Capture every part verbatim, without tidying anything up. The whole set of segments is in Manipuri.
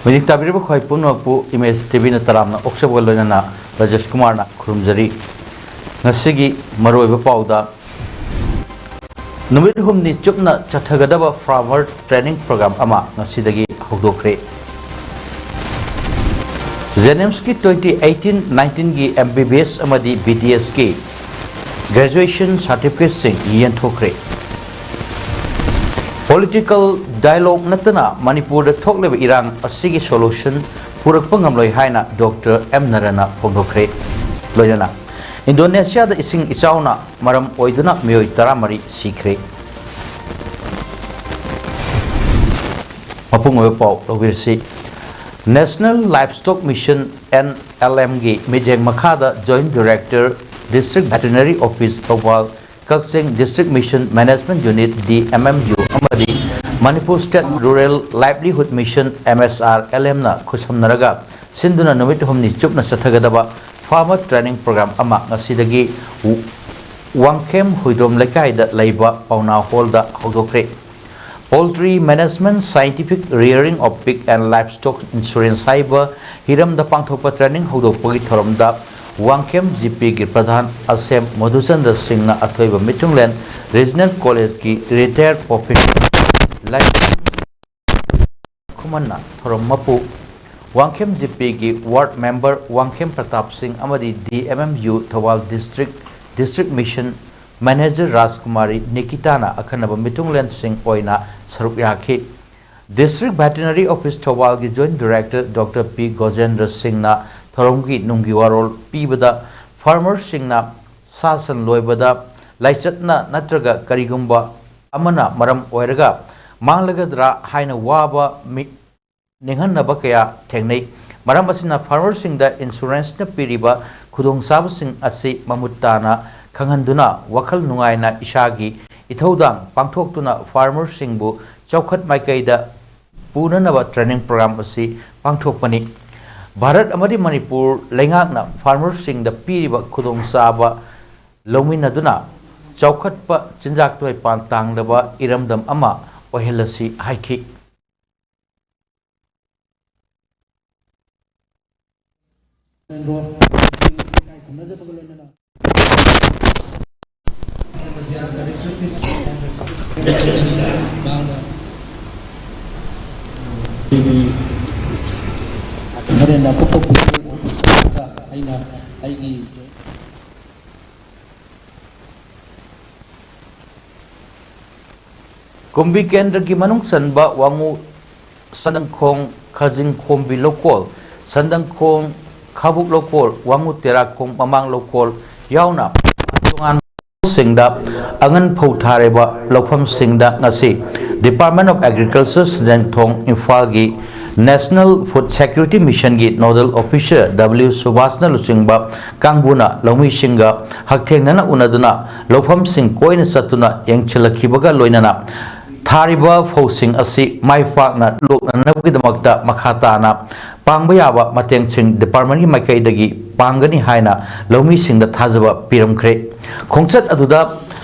ꯃꯤꯅꯤꯠ ꯇꯥꯕꯤꯔꯤꯕ ꯈ꯭ꯋꯥꯏ ꯄꯨꯝꯅꯃꯛꯄꯨ ꯏꯃꯦꯖ ꯇꯤꯚꯤꯅ ꯇꯔꯥꯝꯅ ꯑꯣꯛꯆꯕꯒ ꯂꯣꯏꯅꯅ ꯔꯥꯖꯦꯁ ꯀꯨꯃꯥꯔꯅ ꯈꯨꯔꯨꯝꯖꯔꯤ꯫ ꯉꯁꯤꯒꯤ ꯃꯔꯨꯑꯣꯏꯕ ꯄꯥꯎꯗ, ꯅꯨꯃꯤꯠ ꯍꯨꯝꯅꯤ ꯆꯨꯞꯅ ꯆꯠꯊꯒꯗꯕ ꯐꯥꯔꯃꯔ ꯇ꯭ꯔꯦꯅꯤꯡ ꯄ꯭ꯔꯣꯒ꯭ꯔꯥꯝ ꯑꯃ ꯉꯁꯤꯗꯒꯤ ꯍꯧꯗꯣꯛꯈ꯭ꯔꯦ꯫ ꯖꯦꯅꯤꯝꯁꯀꯤ ꯇ꯭ꯋꯦꯟꯇꯤ ꯑꯩꯠꯇꯤꯟ ꯅꯥꯏꯟꯇꯤꯟꯒꯤ ꯑꯦꯝ ꯕꯤ ꯕꯤ ꯑꯦꯁ ꯑꯃꯗꯤ ꯕꯤ ꯗꯤ ꯑꯦꯁꯀꯤ ꯒ꯭ꯔꯦꯖꯨꯑꯦꯁꯟ ꯁꯥꯔꯇꯤꯐꯤꯀꯦꯠꯁꯤꯡ ꯌꯦꯟꯊꯣꯛꯈ꯭ꯔꯦ꯫ ꯄꯣꯂꯤꯇꯤꯀꯦꯜ ꯗꯥꯏꯂꯣꯒ ꯅꯠꯇꯅ ꯃꯅꯤꯄꯨꯔꯗ ꯊꯣꯛꯂꯤꯕ ꯏꯔꯥꯡ ꯑꯁꯤꯒꯤ ꯁꯣꯂꯨꯁꯟ ꯄꯨꯔꯛꯄ ꯉꯝꯂꯣꯏ ꯍꯥꯏꯅ ꯗꯣꯛꯇꯔ ꯑꯦꯝ ꯅꯔꯥꯅ ꯐꯣꯡꯗꯣꯛꯈ꯭ꯔꯦ꯫ ꯂꯣꯏꯅꯅ ꯏꯟꯗꯣꯅꯦꯁꯤꯌꯥꯗ ꯏꯁꯤꯡ ꯏꯆꯥꯎꯅ ꯃꯔꯝ ꯑꯣꯏꯗꯨꯅ ꯃꯤꯑꯣꯏ ꯇꯔꯥꯃꯔꯤ ꯁꯤꯈ꯭ꯔꯦ꯫ ꯃꯄꯨꯡ ꯑꯣꯏꯕ ꯄꯥꯎ ꯂꯧꯕꯤꯔꯁꯤ꯫ National Livestock Mission, N L M ꯒꯤ ꯃꯤꯠꯌꯦꯡ ꯃꯈꯥꯗ Joint Director, District Veterinary Office, Thoubal, ꯀꯛꯆꯤꯡ District Mission Management Unit, D M M U, ꯑꯃꯗꯤ Manipur State Rural Livelihood Mission, M S R L M ꯅ ꯈꯨꯠꯁꯝꯅꯔꯒ ꯁꯤꯟꯗꯨꯅ ꯅꯨꯃꯤꯠ ꯍꯨꯝꯅꯤ ꯆꯨꯞꯅ ꯆꯠꯊꯒꯗꯕ ꯐꯥꯔꯃꯔ ꯇ꯭ꯔꯦꯅꯤꯡ ꯄ꯭ꯔꯣꯒ꯭ꯔꯥꯝ ꯑꯃ ꯉꯁꯤꯗꯒꯤ ꯋꯥꯡꯈꯦꯝ ꯍꯨꯏꯗ꯭ꯔꯣꯝ ꯂꯩꯀꯥꯏꯗ ꯂꯩꯕ ꯄꯥꯎꯅꯥ ꯍꯣꯜꯗ ꯍꯧꯗꯣꯛꯈ꯭ꯔꯦ꯫ Poultry Management, Scientific Rearing of Pig and Livestock Insurance ꯍꯥꯏꯕ ꯍꯤꯔꯝꯗ ꯄꯥꯡꯊꯣꯛꯄ ꯇ꯭ꯔꯦꯅꯤꯡ ꯍꯧꯗꯣꯛꯄꯒꯤ ꯊꯧꯔꯝꯗ ꯋꯥꯡꯈꯦꯝ ꯖꯤ ꯄꯤꯒꯤ ꯄ꯭ꯔꯙꯥꯟ ꯑꯁꯦꯝ ꯃꯙꯨꯆꯟꯗ꯭ꯔ ꯁꯤꯡꯅ ꯑꯊꯣꯏꯕ ꯃꯤꯊꯨꯡꯂꯦꯟ ꯔꯤꯖꯅꯦꯜ ꯀꯣꯂꯦꯖꯀꯤ ꯔꯤꯇꯥꯌꯔ ꯄ꯭ꯔꯣꯐꯦꯁꯔ ꯂꯥꯏꯁ꯭ꯔꯝ ꯈꯨꯃꯟꯅ ꯊꯧꯔꯝ ꯃꯄꯨ, ꯋꯥꯡꯈꯦꯝ ꯖꯤ ꯄꯤꯒꯤ ꯋꯥꯔꯗ ꯃꯦꯝꯕꯔ ꯋꯥꯡꯈꯦꯝ ꯄ꯭ꯔꯇꯥꯞ ꯁꯤꯡ ꯑꯃꯗꯤ D M M U Thoubal district, district mission manager Rajkumari ꯅꯤꯀꯤꯇꯥꯅ ꯑꯈꯟꯅꯕ ꯃꯤꯊꯨꯡꯂꯦꯟꯁꯤꯡ ꯑꯣꯏꯅ ꯁꯔꯨꯛ ꯌꯥꯈꯤ꯫ ꯗꯤꯁꯇ꯭ꯔꯤꯛ ꯚꯦꯇꯤꯅꯔꯤ ꯑꯣꯐꯤꯁ ꯊꯧꯕꯥꯜꯒꯤ joint director doctor P Gojendra ꯁꯤꯡꯅ ꯊꯧꯔꯝꯒꯤ ꯅꯨꯡꯒꯤ ꯋꯥꯔꯣꯜ ꯄꯤꯕꯗ, ꯐꯥꯔꯃꯔꯁꯤꯡꯅ ꯁꯥ ꯁꯟ ꯂꯣꯏꯕꯗ ꯂꯥꯏꯆꯠꯅ ꯅꯠꯇ꯭ꯔꯒ ꯀꯔꯤꯒꯨꯝꯕ ꯑꯃꯅ ꯃꯔꯝ ꯑꯣꯏꯔꯒ ꯃꯥꯡꯂꯒꯗ꯭ꯔꯥ ꯍꯥꯏꯅ ꯋꯥꯕ ꯃꯤ-, ꯅꯤꯡꯍꯟꯅꯕ ꯀꯌꯥ ꯊꯦꯡꯅꯩ꯫ ꯃꯔꯝ ꯑꯁꯤꯅ ꯐꯥꯔꯃꯔꯁꯤꯡꯗ ꯏꯟꯁꯨꯔꯦꯟꯁꯅ ꯄꯤꯔꯤꯕ ꯈꯨꯗꯣꯡꯆꯥꯕꯁꯤꯡ ꯑꯁꯤ ꯃꯃꯨꯠ ꯇꯥꯅ ꯈꯪꯍꯟꯗꯨꯅ ꯋꯥꯈꯜ ꯅꯨꯡꯉꯥꯏꯅ ꯏꯁꯥꯒꯤ ꯏꯊꯧꯗꯥꯡ ꯄꯥꯡꯊꯣꯛꯇꯨꯅ ꯐꯥꯔꯃꯔꯁꯤꯡꯕꯨ ꯆꯥꯎꯈꯠ ꯃꯥꯏꯀꯩꯗ ꯄꯨꯅꯅꯕ ꯇ꯭ꯔꯦꯅꯤꯡ ꯄ꯭ꯔꯣꯒ꯭ꯔꯥꯝ ꯑꯁꯤ ꯄꯥꯡꯊꯣꯛꯄꯅꯤ꯫ ꯚꯥꯔꯠ ꯑꯃꯗꯤ ꯃꯅꯤꯄꯨꯔ ꯂꯩꯉꯥꯛꯅ ꯐꯥꯔꯃꯔꯁꯤꯡꯗ ꯄꯤꯔꯤꯕ ꯈꯨꯗꯣꯡꯆꯥꯕ ꯂꯧꯃꯤꯟꯅꯗꯨꯅ ꯆꯥꯎꯈꯠꯄ ꯆꯤꯟꯖꯥꯛꯇ ꯃꯩꯄꯥꯟ ꯇꯥꯡꯂꯕ ꯏꯔꯝꯗꯝ ꯑꯃ ꯑꯣꯏꯍꯜꯂꯁꯤ ꯍꯥꯏꯈꯤ꯫ ꯂꯩꯀꯥꯏ ꯈꯨꯝꯅꯖꯕꯒ ꯂꯣꯏꯅꯅ ꯍꯣꯔꯦꯟ ꯑꯀꯨꯞꯄ ꯑꯩꯅ ꯑꯩꯒꯤ ꯀꯨꯝꯕꯤ ꯀꯦꯟꯗ꯭ꯔꯒꯤ ꯃꯅꯨꯡ ꯆꯟꯕ ꯋꯥꯉꯨ ꯁꯟꯗꯪꯈꯣꯡ, ꯈꯥꯖꯤꯡꯈꯣꯝꯕꯤ ꯂꯧꯀꯣꯜ, ꯁꯟꯗꯪꯈꯣꯡ, ꯈꯥꯕꯨꯛ ꯂꯧꯀꯣꯜ, ꯋꯥꯉꯨ ꯇꯦꯔꯥꯈꯣꯡ, ꯃꯃꯥꯡ ꯂꯧꯀꯣꯜ ꯌꯥꯎꯅ ꯇꯣꯉꯥꯟꯕ ꯁꯤꯡꯗ ꯑꯉꯟ ꯐꯧ ꯊꯥꯔꯤꯕ ꯂꯧꯐꯝꯁꯤꯡꯗ ꯉꯁꯤ Department of Agriculture ꯁꯟꯖꯦꯟꯊꯣꯡ ꯏꯝꯐꯥꯜꯒꯤ National Food Security Mission ꯒꯤ Nodal Officer W ꯁꯨꯕꯥꯁꯅ ꯂꯨꯆꯤꯡꯕ ꯀꯥꯡꯕꯨꯅ ꯂꯧꯃꯤꯁꯤꯡꯒ ꯍꯛꯊꯦꯡꯅꯅ ꯎꯅꯗꯨꯅ ꯂꯧꯐꯝꯁꯤꯡ ꯀꯣꯏꯅ ꯆꯠꯇꯨꯅ ꯌꯦꯡꯁꯤꯜꯂꯛꯈꯤꯕꯒ ꯂꯣꯏꯅꯅ ꯊꯥꯔꯤꯕ ꯐꯧꯁꯤꯡ ꯑꯁꯤ ꯃꯥꯏ ꯄꯥꯛꯅ ꯂꯣꯛꯅꯅꯕꯒꯤꯗꯃꯛꯇ ꯃꯈꯥ ꯇꯥꯅ ꯄꯥꯡꯕ ꯌꯥꯕ ꯃꯇꯦꯡꯁꯤꯡ department ꯀꯤ ꯃꯥꯏꯀꯩꯗꯒꯤ ꯄꯥꯡꯒꯅꯤ ꯍꯥꯏꯅ ꯂꯧꯃꯤꯁꯤꯡꯗ ꯊꯥꯖꯕ ꯄꯤꯔꯝꯈ꯭ꯔꯦ꯫ ꯈꯣꯡꯆꯠ ꯑꯗꯨꯗ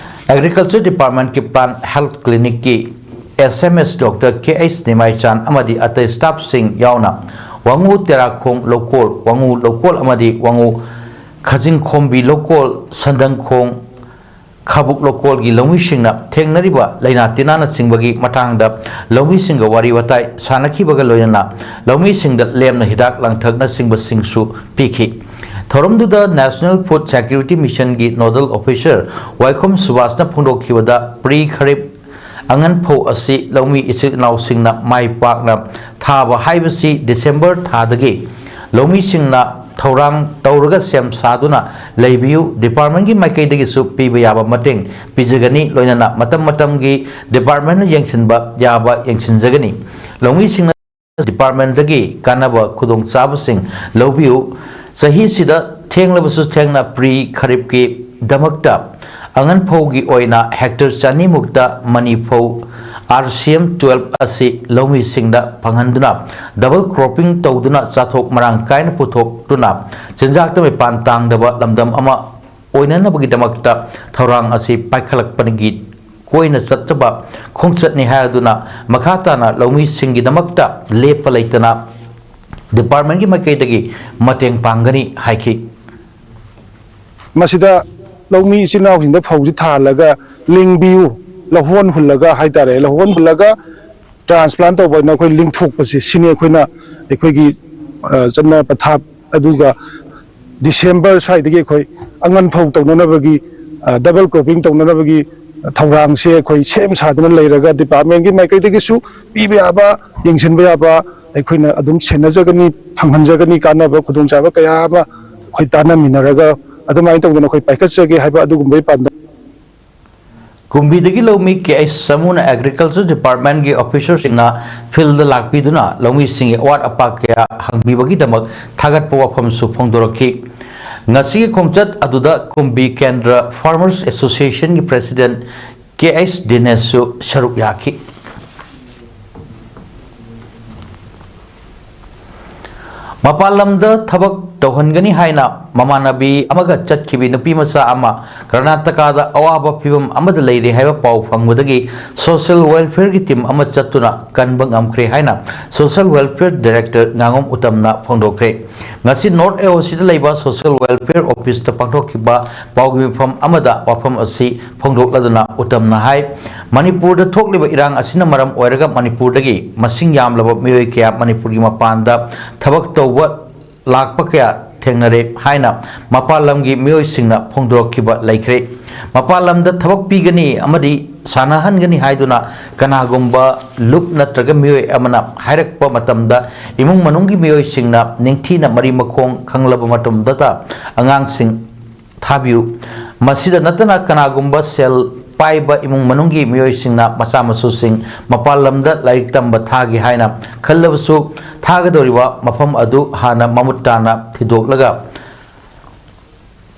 Agriculture Department ꯀꯤ Plant Health Clinic ꯀꯤ S M S Doctor K H ꯅꯤꯃꯥꯏꯆꯥꯟ ꯑꯃꯗꯤ ꯑꯇꯩ staff ꯁꯤꯡ ꯌꯥꯎꯅ ꯋꯥꯉꯨ ꯇꯦꯔꯥꯈꯣꯡ ꯂꯧꯀꯣꯜ, ꯋꯥꯉꯨ ꯂꯧꯀꯣꯜ ꯑꯃꯗꯤ ꯋꯥꯉꯨ ꯈꯥꯖꯤꯡꯈꯣꯝꯕꯤ ꯂꯧꯀꯣꯜ, ꯁꯟꯗꯪꯈꯣꯡ, ꯈꯥꯕꯨꯛ ꯂꯧꯀꯣꯜꯒꯤ ꯂꯧꯃꯤꯁꯤꯡꯅ ꯊꯦꯡꯅꯔꯤꯕ ꯂꯥꯏꯅꯥ ꯇꯤꯟꯅꯥꯅꯆꯤꯡꯕꯒꯤ ꯃꯇꯥꯡꯗ ꯂꯧꯃꯤꯁꯤꯡꯒ ꯋꯥꯔꯤ ꯋꯥꯇꯥꯏ ꯁꯥꯟꯅꯈꯤꯕꯒ ꯂꯣꯏꯅꯅ ꯂꯧꯃꯤꯁꯤꯡꯗ ꯂꯦꯝꯅ ꯍꯤꯗꯥꯛ ꯂꯥꯡꯊꯛꯅꯆꯤꯡꯕꯁꯤꯡꯁꯨ ꯄꯤꯈꯤ꯫ ꯊꯧꯔꯝꯗꯨꯗ National Food Security Mission ꯒꯤ Nodal Officer ꯋꯥꯏꯈꯣꯝ ꯁꯨꯕꯥꯁꯅ ꯐꯣꯡꯗꯣꯛꯈꯤꯕꯗ, pre kharif ꯑꯉꯟ ꯐꯧ ꯑꯁꯤ ꯂꯧꯃꯤ ꯏꯆꯤꯜ ꯏꯅꯥꯎꯁꯤꯡꯅ ꯃꯥꯏ ꯄꯥꯛꯅ ꯊꯥꯕ ꯍꯥꯏꯕꯁꯤ December ꯊꯥꯗꯒꯤ ꯂꯧꯃꯤꯁꯤꯡꯅ ꯊꯧꯔꯥꯡ ꯇꯧꯔꯒ ꯁꯦꯝ ꯁꯥꯗꯨꯅ ꯂꯩꯕꯤꯌꯨ꯫ Department ꯀꯤ ꯃꯥꯏꯀꯩꯗꯒꯤꯁꯨ ꯄꯤꯕ ꯌꯥꯕ ꯃꯇꯦꯡ ꯄꯤꯖꯒꯅꯤ, ꯂꯣꯏꯅꯅ ꯃꯇꯝ ꯃꯇꯝꯒꯤ department ꯅ ꯌꯦꯡꯁꯤꯟꯕ ꯌꯥꯕ ꯌꯦꯡꯁꯤꯟꯖꯒꯅꯤ꯫ ꯂꯧꯃꯤꯁꯤꯡꯅ department ꯇꯒꯤ ꯀꯥꯟꯅꯕ ꯈꯨꯗꯣꯡꯆꯥꯕꯁꯤꯡ ꯂꯧꯕꯤꯌꯨ꯫ ꯆꯍꯤꯁꯤꯗ ꯊꯦꯡꯂꯕꯁꯨ ꯊꯦꯡꯅ pre kharif ꯀꯤ ꯗꯃꯛꯇ ꯑꯉꯟ ꯐꯧꯒꯤ ꯑꯣꯏꯅ hectare ꯆꯅꯤ ꯃꯨꯛꯇ ꯃꯅꯤ ꯐꯧ R C M twelve ꯑꯁꯤ ꯂꯧꯃꯤꯁꯤꯡꯗ ꯐꯪꯍꯟꯗꯨꯅ double cropping ꯇꯧꯗꯨꯅ ꯆꯥꯊꯣꯛ ꯃꯔꯥꯡ ꯀꯥꯏꯅ ꯄꯨꯊꯣꯛꯇꯨꯅ ꯆꯤꯟꯖꯥꯛꯇ ꯃꯤꯄꯥꯟ ꯇꯥꯡꯗꯕ ꯂꯝꯗꯝ ꯑꯃ ꯑꯣꯏꯅꯅꯕꯒꯤꯗꯃꯛꯇ ꯊꯧꯔꯥꯡ ꯑꯁꯤ ꯄꯥꯏꯈꯠꯂꯛꯄꯒꯤ ꯀꯣꯏꯅ ꯆꯠꯆꯕ ꯈꯣꯡꯆꯠꯅꯤ ꯍꯥꯏꯗꯨꯅ ꯃꯈꯥ ꯇꯥꯅ ꯂꯧꯃꯤꯁꯤꯡꯒꯤꯗꯃꯛꯇ ꯂꯦꯞꯄ ꯂꯩꯇꯅ ꯗꯤꯄꯥꯔꯠꯃꯦꯟꯒꯤ ꯃꯥꯏꯀꯩꯗꯒꯤ ꯃꯇꯦꯡ ꯄꯥꯡꯒꯅꯤ ꯍꯥꯏꯈꯤ꯫ ꯃꯁꯤꯗ ꯂꯧꯃꯤ ꯏꯆꯤꯟ ꯏꯅꯥꯎꯁꯤꯡꯗ ꯐꯧꯁꯤ ꯊꯥꯍꯜꯂꯒ ꯂꯤꯡꯕꯤꯌꯨ, ꯂꯧꯍꯣꯟ ꯍꯨꯜꯂꯒ ꯍꯥꯏꯇꯥꯔꯦ, ꯂꯧꯍꯣꯟ ꯍꯨꯜꯂꯒ ꯇ꯭ꯔꯥꯟꯁꯄ꯭ꯂꯥꯟ ꯇꯧꯕ ꯍꯥꯏꯅ ꯑꯩꯈꯣꯏ ꯂꯤꯡꯊꯣꯛꯄꯁꯦ, ꯁꯤꯅꯤ ꯑꯩꯈꯣꯏꯅ ꯑꯩꯈꯣꯏꯒꯤ ꯑ, ꯆꯠꯅ ꯄꯊꯥꯞ꯫ ꯑꯗꯨꯒ ꯗꯤꯁꯦꯝꯕꯔ ꯁ꯭ꯋꯥꯏꯗꯒꯤ ꯑꯩꯈꯣꯏ ꯑꯉꯟ ꯐꯧ ꯇꯧꯅꯅꯕꯒꯤ, ꯑ, ꯗꯕꯜ ꯀ꯭ꯔꯣꯞꯄꯤꯡ ꯇꯧꯅꯅꯕꯒꯤ ꯊꯧꯔꯥꯡꯁꯦ ꯑꯩꯈꯣꯏ ꯁꯦꯝ ꯁꯥꯗꯨꯅ ꯂꯩꯔꯒ ꯗꯤꯄꯥꯔꯠꯃꯦꯟꯒꯤ ꯃꯥꯏꯀꯩꯗꯒꯤꯁꯨ ꯄꯤꯕ ꯌꯥꯕ, ꯌꯦꯡꯁꯤꯟꯕ ꯌꯥꯕ ꯑꯩꯈꯣꯏꯅ ꯑꯗꯨꯝ ꯁꯦꯟꯅꯖꯒꯅꯤ, ꯐꯪꯍꯟꯖꯒꯅꯤ꯫ ꯀꯥꯟꯅꯕ ꯈꯨꯗꯣꯡꯆꯥꯕ ꯀꯌꯥ ꯑꯃ ꯑꯩꯈꯣꯏ ꯇꯥꯟꯅꯃꯤꯟꯅꯔꯒ ꯑꯗꯨꯃꯥꯏꯅ ꯇꯧꯗꯅ ꯑꯩꯈꯣꯏ ꯄꯥꯏꯈꯠꯆꯒꯦ ꯍꯥꯏꯕ ꯑꯗꯨꯒꯨꯝꯕꯒꯤ ꯄꯥꯟꯗꯝ꯫ ꯀꯨꯝꯕꯤꯗꯒꯤ ꯂꯧꯃꯤ ꯀꯦ ꯑꯩꯆ ꯁꯃꯨꯅ ꯑꯦꯒ꯭ꯔꯤꯀꯜꯆꯔ ꯗꯤꯄꯥꯔꯠꯃꯦꯟꯒꯤ ꯑꯣꯐꯤꯁꯔꯁꯤꯡꯅ ꯐꯤꯜꯗ ꯂꯥꯛꯄꯤꯗꯨꯅ ꯂꯧꯃꯤꯁꯤꯡꯒꯤ ꯑꯋꯥꯠ ꯑꯄꯥ ꯀꯌꯥ ꯍꯪꯕꯤꯕꯒꯤꯗꯃꯛ ꯊꯥꯒꯠꯄ ꯋꯥꯐꯝꯁꯨ ꯐꯣꯡꯗꯣꯔꯛꯈꯤ꯫ ꯉꯁꯤꯒꯤ ꯈꯣꯡꯆꯠ ꯑꯗꯨꯗ ꯀꯨꯝꯕꯤ ꯀꯦꯟꯗ꯭ꯔ ꯐꯥꯔꯃꯔꯁ ꯑꯦꯁꯣꯁꯤꯌꯦꯁꯟꯒꯤ ꯄ꯭ꯔꯦꯁꯤꯗꯦꯟꯠ ꯀꯦ ꯑꯩꯆ ꯗꯤꯅꯦꯁꯁꯨ ꯁꯔꯨꯛ ꯌꯥꯈꯤ꯫ ꯃꯄꯥꯟ ꯂꯝꯗ ꯊꯕꯛ ꯇꯧꯍꯟꯒꯅꯤ ꯍꯥꯏꯅ ꯃꯃꯥꯟꯅꯕꯤ ꯑꯃꯒ ꯆꯠꯈꯤꯕꯤ ꯅꯨꯄꯤ ꯃꯆꯥ ꯑꯃ ꯀꯔꯅꯥꯇꯀꯥꯗ ꯑꯋꯥꯕ ꯐꯤꯚꯝ ꯑꯃꯗ ꯂꯩꯔꯤ ꯍꯥꯏꯕ ꯄꯥꯎ ꯐꯪꯕꯗꯒꯤ ꯁꯣꯁꯤꯌꯦꯜ ꯋꯦꯜꯐꯤꯌꯔꯒꯤ ꯇꯤꯝ ꯑꯃ ꯆꯠꯇꯨꯅ ꯀꯟꯕ ꯉꯝꯈ꯭ꯔꯦ ꯍꯥꯏꯅ ꯁꯣꯁꯤꯌꯦꯜ ꯋꯦꯜꯐꯤꯌꯔ ꯗꯥꯏꯔꯦꯛꯇꯔ ꯉꯥꯉꯣꯝ ꯎꯇꯝꯅ ꯐꯣꯡꯗꯣꯛꯈ꯭ꯔꯦ꯫ ꯉꯁꯤ ꯅꯣꯔꯠ ꯑꯦ ꯑꯣ ꯁꯤꯗ ꯂꯩꯕ ꯁꯣꯁꯤꯌꯦꯜ ꯋꯦꯜꯐꯤꯌꯔ ꯑꯣꯐꯤꯁꯇ ꯄꯥꯡꯊꯣꯛꯈꯤꯕ ꯄꯥꯎꯒꯤ ꯃꯤꯐꯝ ꯑꯃꯗ ꯋꯥꯐꯝ ꯑꯁꯤ ꯐꯣꯡꯗꯣꯛꯂꯗꯨꯅ ꯎꯇꯝꯅ ꯍꯥꯏ, ꯃꯅꯤꯄꯨꯔꯗ ꯊꯣꯛꯂꯤꯕ ꯏꯔꯥꯡ ꯑꯁꯤꯅ ꯃꯔꯝ ꯑꯣꯏꯔꯒ ꯃꯅꯤꯄꯨꯔꯗꯒꯤ ꯃꯁꯤꯡ ꯌꯥꯝꯂꯕ ꯃꯤꯑꯣꯏ ꯀꯌꯥ ꯃꯅꯤꯄꯨꯔꯒꯤ ꯃꯄꯥꯟꯗ ꯊꯕꯛ ꯇꯧꯕ ꯂꯥꯛꯄ ꯀꯌꯥ ꯊꯦꯡꯅꯔꯦ ꯍꯥꯏꯅ ꯃꯄꯥꯟ ꯂꯝꯒꯤ ꯃꯤꯑꯣꯏꯁꯤꯡꯅ ꯐꯣꯡꯗꯣꯔꯛꯈꯤꯕ ꯂꯩꯈ꯭ꯔꯦ꯫ ꯃꯄꯥꯟ ꯂꯝꯗ ꯊꯕꯛ ꯄꯤꯒꯅꯤ ꯑꯃꯗꯤ ꯁꯥꯟꯅꯍꯟꯒꯅꯤ ꯍꯥꯏꯗꯨꯅ ꯀꯅꯥꯒꯨꯝꯕ ꯂꯨꯞ ꯅꯠꯇ꯭ꯔꯒ ꯃꯤꯑꯣꯏ ꯑꯃꯅ ꯍꯥꯏꯔꯛꯄ ꯃꯇꯝꯗ ꯏꯃꯨꯡ ꯃꯅꯨꯡꯒꯤ ꯃꯤꯑꯣꯏꯁꯤꯡꯅ ꯅꯤꯡꯊꯤꯅ ꯃꯔꯤ ꯃꯈꯣꯡ ꯈꯪꯂꯕ ꯃꯇꯝꯗꯇ ꯑꯉꯥꯡꯁꯤꯡ ꯊꯥꯕꯤꯌꯨ꯫ ꯃꯁꯤꯗ ꯅꯠꯇꯅ ꯀꯅꯥꯒꯨꯝꯕ ꯁꯦꯜ ꯄꯥꯏꯕ ꯏꯃꯨꯡ ꯃꯅꯨꯡꯒꯤ ꯃꯤꯑꯣꯏꯁꯤꯡꯅ ꯃꯆꯥ ꯃꯁꯨꯁꯤꯡ ꯃꯄꯥꯟ ꯂꯝꯗ ꯂꯥꯏꯔꯤꯛ ꯇꯝꯕ ꯊꯥꯒꯦ ꯍꯥꯏꯅ ꯈꯜꯂꯕꯁꯨ ꯊꯥꯒꯗꯧꯔꯤꯕ ꯃꯐꯝ ꯑꯗꯨ ꯍꯥꯟꯅ ꯃꯃꯨꯠ ꯇꯥꯅ ꯊꯤꯗꯣꯛꯂꯒ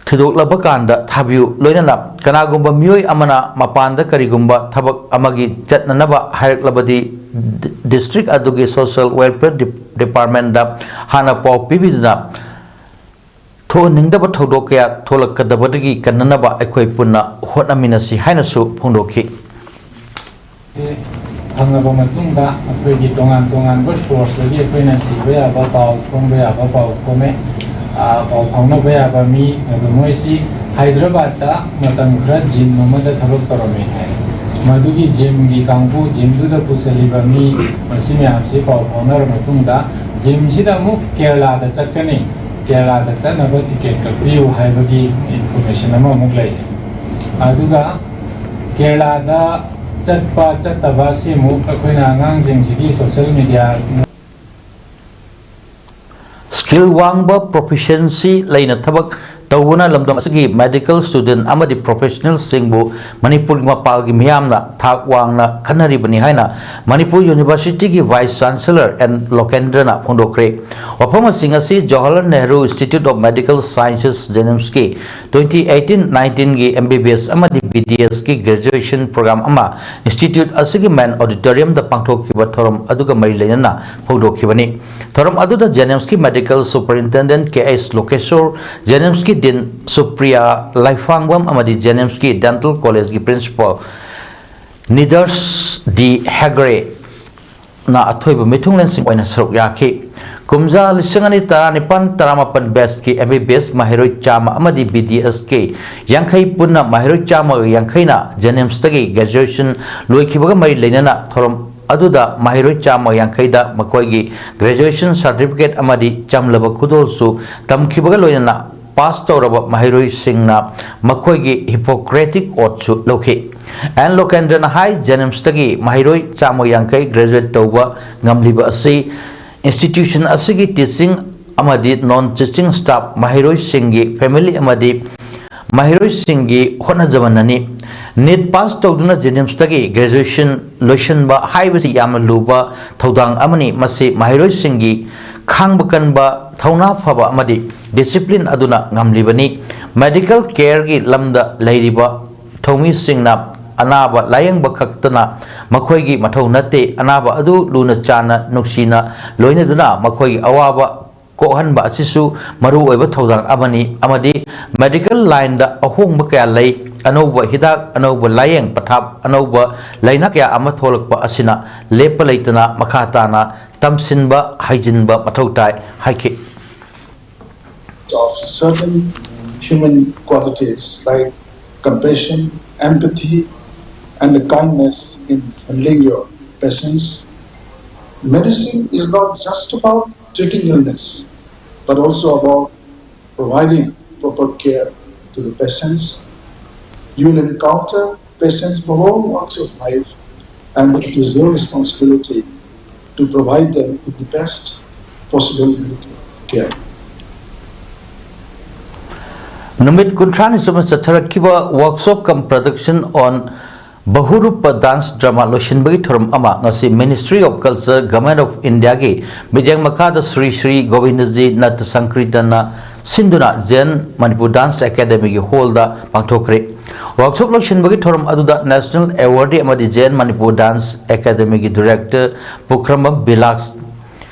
ꯊꯤꯗꯣꯛꯂꯕ ꯀꯥꯟꯗ ꯊꯥꯕꯤꯌꯨ꯫ ꯂꯣꯏꯅꯅ ꯀꯅꯥꯒꯨꯝꯕ ꯃꯤꯑꯣꯏ ꯑꯃꯅ ꯃꯄꯥꯟꯗ ꯀꯔꯤꯒꯨꯝꯕ ꯊꯕꯛ ꯑꯃꯒꯤ ꯆꯠꯅꯅꯕ ꯍꯥꯏꯔꯛꯂꯕꯗꯤ ꯗꯤ-, ꯗꯤꯁꯇ꯭ꯔꯤꯛ ꯑꯗꯨꯒꯤ ꯁꯣꯁꯤꯌꯦꯜ ꯋꯦꯜꯐꯤꯌꯔ ꯗꯤꯞ-, ꯗꯤꯄꯥꯔꯠꯃꯦꯟꯗ ꯍꯥꯟꯅ ꯄꯥꯎ ꯄꯤꯕꯤꯗꯨꯅ ꯊꯣꯛꯍꯟꯅꯤꯡꯗꯕ ꯊꯧꯗꯣꯛ ꯀꯌꯥ ꯊꯣꯛꯂꯛꯀꯗꯕꯗꯒꯤ ꯀꯟꯅꯅꯕ ꯑꯩꯈꯣꯏ ꯄꯨꯟꯅ ꯍꯣꯠꯅꯃꯤꯟꯅꯁꯤ ꯍꯥꯏꯅꯁꯨ ꯐꯣꯡꯗꯣꯛꯈꯤ꯫ ꯐꯪꯉꯕ ꯃꯇꯨꯡꯗ ꯑꯩꯈꯣꯏꯒꯤ ꯇꯣꯉꯥꯟ ꯇꯣꯉꯥꯟꯕ ꯁꯣꯔꯁꯇꯒꯤ ꯑꯩꯈꯣꯏꯅ ꯊꯤꯕ ꯌꯥꯕ, ꯄꯥꯎ ꯐꯣꯡꯕ ꯌꯥꯕ ꯄꯥꯎ ꯈꯣꯝꯃꯦ꯫ ꯑ, ꯄꯥꯎ ꯐꯥꯎꯅꯕ ꯌꯥꯕ ꯃꯤ ꯑꯗꯨ ꯃꯣꯏꯁꯤ ꯍꯥꯏꯗ꯭ꯔꯕꯥꯗꯇ ꯃꯇꯝ ꯈꯔ ꯖꯤꯝ ꯑꯃꯗ ꯊꯕꯛ ꯇꯧꯔꯝꯃꯦ ꯍꯥꯏ꯫ ꯃꯗꯨꯒꯤ ꯖꯤꯝꯒꯤ ꯀꯥꯡꯕꯨ, ꯖꯤꯝꯗꯨꯗ ꯄꯨꯁꯤꯜꯂꯤꯕ ꯃꯤ ꯃꯁꯤ ꯃꯌꯥꯝꯁꯤ ꯄꯥꯎ ꯐꯥꯎꯅꯔ ꯃꯇꯨꯡꯗ ꯖꯤꯝꯁꯤꯗ ꯑꯃꯨꯛ ꯀꯦꯔꯂꯥꯗ ꯆꯠꯀꯅꯤ꯫ ꯀꯦꯔꯂꯥꯗ ꯆꯠꯅꯕ ꯇꯤꯀꯦꯠ ꯀꯛꯄꯤꯌꯨ ꯍꯥꯏꯕꯒꯤ ꯏꯟꯐꯣꯔꯃꯦꯁꯟ ꯑꯃꯃꯨꯛ ꯂꯩ꯫ ꯑꯗꯨꯒ ꯀꯦꯔꯂꯥꯗ ꯆꯠꯄ ꯆꯠꯇꯕ ꯑꯁꯤ ꯑꯃꯨꯛ ꯑꯩꯈꯣꯏꯅ ꯑꯉꯥꯡꯁꯤꯡꯁꯤꯒꯤ ꯁꯣꯁꯦꯜ ꯃꯦꯗꯤꯌꯥ ꯁ꯭ꯀꯤꯜ ꯋꯥꯡꯕ, ꯄ꯭ꯔꯣꯐꯤꯁꯤꯌꯦꯟꯁꯤ ꯂꯩꯅ ꯊꯕꯛ ꯇꯧꯕꯅ ꯂꯝꯗꯝ ꯑꯁꯤꯒꯤ ꯃꯦꯗꯤꯀꯦꯜ ꯁ꯭ꯇꯨꯗꯦꯟꯠ ꯑꯃꯗꯤ ꯄ꯭ꯔꯣꯐꯦꯁꯅꯦꯜꯁꯤꯡꯕꯨ ꯃꯅꯤꯄꯨꯔꯒꯤ ꯃꯄꯥꯜꯒꯤ ꯃꯤꯌꯥꯝꯅ ꯊꯥꯛ ꯋꯥꯡꯅ ꯈꯟꯅꯔꯤꯕꯅꯤ ꯍꯥꯏꯅ ꯃꯅꯤꯄꯨꯔ ꯌꯨꯅꯤꯚꯔꯁꯤꯇꯤꯒꯤ ꯚꯥꯏꯁ ꯆꯥꯟꯁꯦꯂꯔ ꯑꯦꯟ ꯂꯣꯀꯦꯟꯗ꯭ꯔꯅ ꯐꯣꯡꯗꯣꯛꯈ꯭ꯔꯦ꯫ ꯋꯥꯐꯝꯁꯤꯡ ꯑꯁꯤ Jawaharlal Nehru institute of medical sciences, ꯖꯦꯅꯤꯝꯁꯀꯤ ꯇ꯭ꯋꯦꯟꯇꯤ ꯑꯩꯠꯇꯤꯟ ꯅꯥꯏꯟꯇꯤꯟꯒꯤ ꯑꯦꯝ ꯕꯤ ꯕꯤ ꯑꯦꯁ ꯑꯃꯗꯤ ꯕꯤ ꯗꯤ ꯑꯦꯁꯀꯤ ꯒ꯭ꯔꯦꯖꯨꯑꯦꯁꯟ ꯄ꯭ꯔꯣꯒ꯭ꯔꯥꯝ ꯑꯃ ꯏꯟꯁꯇꯤꯇ꯭ꯌꯨꯠ ꯑꯁꯤꯒꯤ ꯃꯦꯟ ꯑꯣꯗꯤꯇꯣꯔꯤꯌꯝꯗ ꯄꯥꯡꯊꯣꯛꯈꯤꯕ ꯊꯧꯔꯝ ꯑꯗꯨꯒ ꯃꯔꯤ ꯂꯩꯅꯅ ꯐꯣꯡꯗꯣꯛꯈꯤꯕꯅꯤ꯫ ꯊꯧꯔꯝ ꯑꯗꯨꯗ ꯖꯦꯅꯤꯝꯁꯀꯤ ꯃꯦꯗꯤꯀꯦꯜ ꯁꯨꯄꯔꯤꯟꯇꯦꯟꯗꯦꯟꯠ ꯀꯦ ꯑꯩꯆ ꯂꯣꯀꯦꯁꯣꯔ, ꯖꯦꯅꯤꯝꯁꯀꯤ ꯗꯤꯟ ꯁꯨꯄ꯭ꯔꯤꯌꯥ ꯂꯥꯏꯐꯥꯡꯕꯝ ꯑꯃꯗꯤ ꯖꯦꯅꯤꯝꯁꯀꯤ ꯗꯦꯟꯇꯜ ꯀꯣꯂꯦꯖꯀꯤ ꯄ꯭ꯔꯤꯟꯁꯤꯄꯥꯜ ꯅꯤꯗꯔꯁ ꯗꯤ ꯍꯦꯒ꯭ꯔꯦꯅ ꯑꯊꯣꯏꯕ ꯃꯤꯊꯨꯡꯂꯦꯟꯁꯤꯡ ꯑꯣꯏꯅ ꯁꯔꯨꯛ ꯌꯥꯈꯤ꯫ ꯀꯨꯝꯖꯥ ꯂꯤꯁꯤꯡ ꯑꯅꯤ ꯇꯔꯥꯅꯤꯄꯥꯟ ꯇꯔꯥꯃꯥꯄꯟ ꯕꯦꯁꯀꯤ ꯑꯦꯝ ꯕꯤ ꯕꯤ ꯑꯦꯁ ꯃꯍꯩꯔꯣꯏ ꯆꯥꯝꯃ ꯑꯃꯗꯤ ꯕꯤ ꯗꯤ ꯑꯦꯁꯀꯤ ꯌꯥꯡꯈꯩ ꯄꯨꯟꯅ ꯃꯍꯩꯔꯣꯏ ꯆꯥꯝꯃꯒ ꯌꯥꯡꯈꯩꯅ ꯖꯦꯅꯤꯝꯁꯇꯒꯤ ꯒ꯭ꯔꯦꯖꯨꯑꯦꯁꯟ ꯂꯣꯏꯈꯤꯕꯒ ꯃꯔꯤ ꯂꯩꯅꯅ ꯊꯧꯔꯝ ꯑꯗꯨꯗ ꯃꯍꯩꯔꯣꯏ ꯆꯥꯝꯃ ꯌꯥꯡꯈꯩꯗ ꯃꯈꯣꯏꯒꯤ ꯒ꯭ꯔꯦꯖꯨꯑꯦꯁꯟ ꯁꯥꯔꯇꯤꯐꯤꯀꯦꯠ ꯑꯃꯗꯤ ꯆꯝꯂꯕ ꯈꯨꯗꯣꯜꯁꯨ ꯇꯝꯈꯤꯕꯒ ꯂꯣꯏꯅꯅ ꯄꯥꯁ ꯇꯧꯔꯕ ꯃꯍꯩꯔꯣꯏꯁꯤꯡꯅ ꯃꯈꯣꯏꯒꯤ ꯍꯤꯄꯣꯀ꯭ꯔꯦꯇꯤꯛ ꯑꯣꯠꯁꯨ ꯂꯧꯈꯤ꯫ ꯑꯦꯟ ꯂꯣꯀꯦꯟꯗ꯭ꯔꯅ ꯍꯥꯏ, ꯖꯦꯅꯤꯝꯁꯇꯒꯤ ꯃꯍꯩꯔꯣꯏ ꯆꯥꯝꯃ ꯌꯥꯡꯈꯩ ꯒ꯭ꯔꯦꯖꯨꯑꯦꯠ ꯇꯧꯕ ꯉꯝꯂꯤꯕ ꯑꯁꯤ ꯏꯟꯁꯇꯤꯇ꯭ꯌꯨꯁꯟ ꯑꯁꯤꯒꯤ ꯇꯤꯆꯤꯡ ꯑꯃꯗꯤ ꯅꯣꯟ ꯇꯤꯆꯤꯡ ꯁ꯭ꯇꯥꯐ, ꯃꯍꯩꯔꯣꯏꯁꯤꯡꯒꯤ ꯐꯦꯃꯤꯂꯤ ꯑꯃꯗꯤ ꯃꯍꯩꯔꯣꯏꯁꯤꯡꯒꯤ ꯍꯣꯠꯅꯖꯃꯟꯅꯅꯤ꯫ ꯅꯤꯠ ꯄꯥꯁ ꯇꯧꯗꯨꯅ ꯖꯦꯅꯤꯝꯁꯇꯒꯤ ꯒ꯭ꯔꯦꯖꯨꯑꯦꯁꯟ ꯂꯣꯏꯁꯤꯟꯕ ꯍꯥꯏꯕꯁꯤ ꯌꯥꯝꯅ ꯂꯨꯕ ꯊꯧꯗꯥꯡ ꯑꯃꯅꯤ꯫ ꯃꯁꯤ ꯃꯍꯩꯔꯣꯏꯁꯤꯡꯒꯤ ꯈꯥꯡꯕ ꯀꯟꯕ, ꯊꯧꯅꯥ ꯐꯕ ꯑꯃꯗꯤ ꯗꯤꯁꯤꯄ꯭ꯂꯤꯟ ꯑꯗꯨꯅ ꯉꯝꯂꯤꯕꯅꯤ꯫ ꯃꯦꯗꯤꯀꯦꯜ ꯀꯦꯌꯔꯒꯤ ꯂꯝꯗ ꯂꯩꯔꯤꯕ ꯊꯧꯃꯤꯁꯤꯡꯅ ꯑꯅꯥꯕ ꯂꯥꯌꯦꯡꯕ ꯈꯛꯇꯅ ꯃꯈꯣꯏꯒꯤ ꯃꯊꯧ ꯅꯠꯇꯦ, ꯑꯅꯥꯕ ꯑꯗꯨ ꯂꯨꯅ ꯆꯥꯟꯅ ꯅꯨꯡꯁꯤꯅ ꯂꯣꯏꯅꯗꯨꯅ ꯃꯈꯣꯏꯒꯤ ꯑꯋꯥꯕ ꯀꯣꯛꯍꯟꯕ ꯑꯁꯤꯁꯨ ꯃꯔꯨꯑꯣꯏꯕ ꯊꯧꯗꯥꯡ ꯑꯃꯅꯤ ꯑꯃꯗꯤ ꯃꯦꯗꯤꯀꯦꯜ ꯂꯥꯏꯟꯗ ꯑꯍꯣꯡꯕ ꯀꯌꯥ ꯂꯩ꯫ ꯑꯅꯧꯕ ꯍꯤꯗꯥꯛ, ꯑꯅꯧꯕ ꯂꯥꯌꯦꯡ ꯄꯊꯥꯞ, ꯑꯅꯧꯕ ꯂꯥꯏꯅꯥ ꯀꯌꯥ ꯑꯃ ꯊꯣꯛꯂꯛꯄ ꯑꯁꯤꯅ ꯂꯦꯞꯄ ꯂꯩꯇꯅ ꯃꯈꯥ ꯇꯥꯅ ꯇꯝꯁꯤꯟꯕ, ꯍꯩꯖꯤꯟꯕ ꯃꯊꯧ ꯇꯥꯏ ꯍꯥꯏꯈꯤ꯫ Of certain human qualities like compassion, empathy, and the kindness in handling your patients. Medicine is not just about treating illness, but also about providing proper care to the patients. You will encounter patients from all walks of life, and it is your responsibility to provide them with the best possible care. ꯅꯨꯃꯤꯠ ꯀꯨꯟꯊ꯭ꯔꯥꯅꯤ ꯆꯨꯞꯅ ꯆꯠꯊꯔꯛꯈꯤꯕ Workshop cum Production on ꯕꯍꯨꯔꯨꯄ dance drama ꯂꯣꯏꯁꯤꯟꯕꯒꯤ ꯊꯧꯔꯝ ꯑꯃ ꯉꯁꯤ Ministry of Culture, Government of Indiaꯒꯤ ꯃꯤꯠꯌꯦꯡ ꯃꯈꯥꯗ ꯁ꯭ꯔꯤ ꯁ꯭ꯔꯤ ꯒꯣꯕꯤꯟꯗꯖꯤ ꯅꯠꯇ ꯁꯪꯀ꯭ꯔꯤꯇꯟꯅ ꯁꯤꯟꯗꯨꯅ Zen Manipur Dance Academyꯒꯤ hallꯗ ꯄꯥꯡꯊꯣꯛꯈ꯭ꯔꯦ꯫ Workshop ꯂꯣꯏꯁꯤꯟꯕꯒꯤ ꯊꯧꯔꯝ ꯑꯗꯨꯗ National Awardee ꯑꯃꯗꯤ Zen Manipur Dance Academyꯒꯤ Director ꯄꯨꯈ꯭ꯔꯝꯕꯝ ꯕꯤꯂꯥꯁ,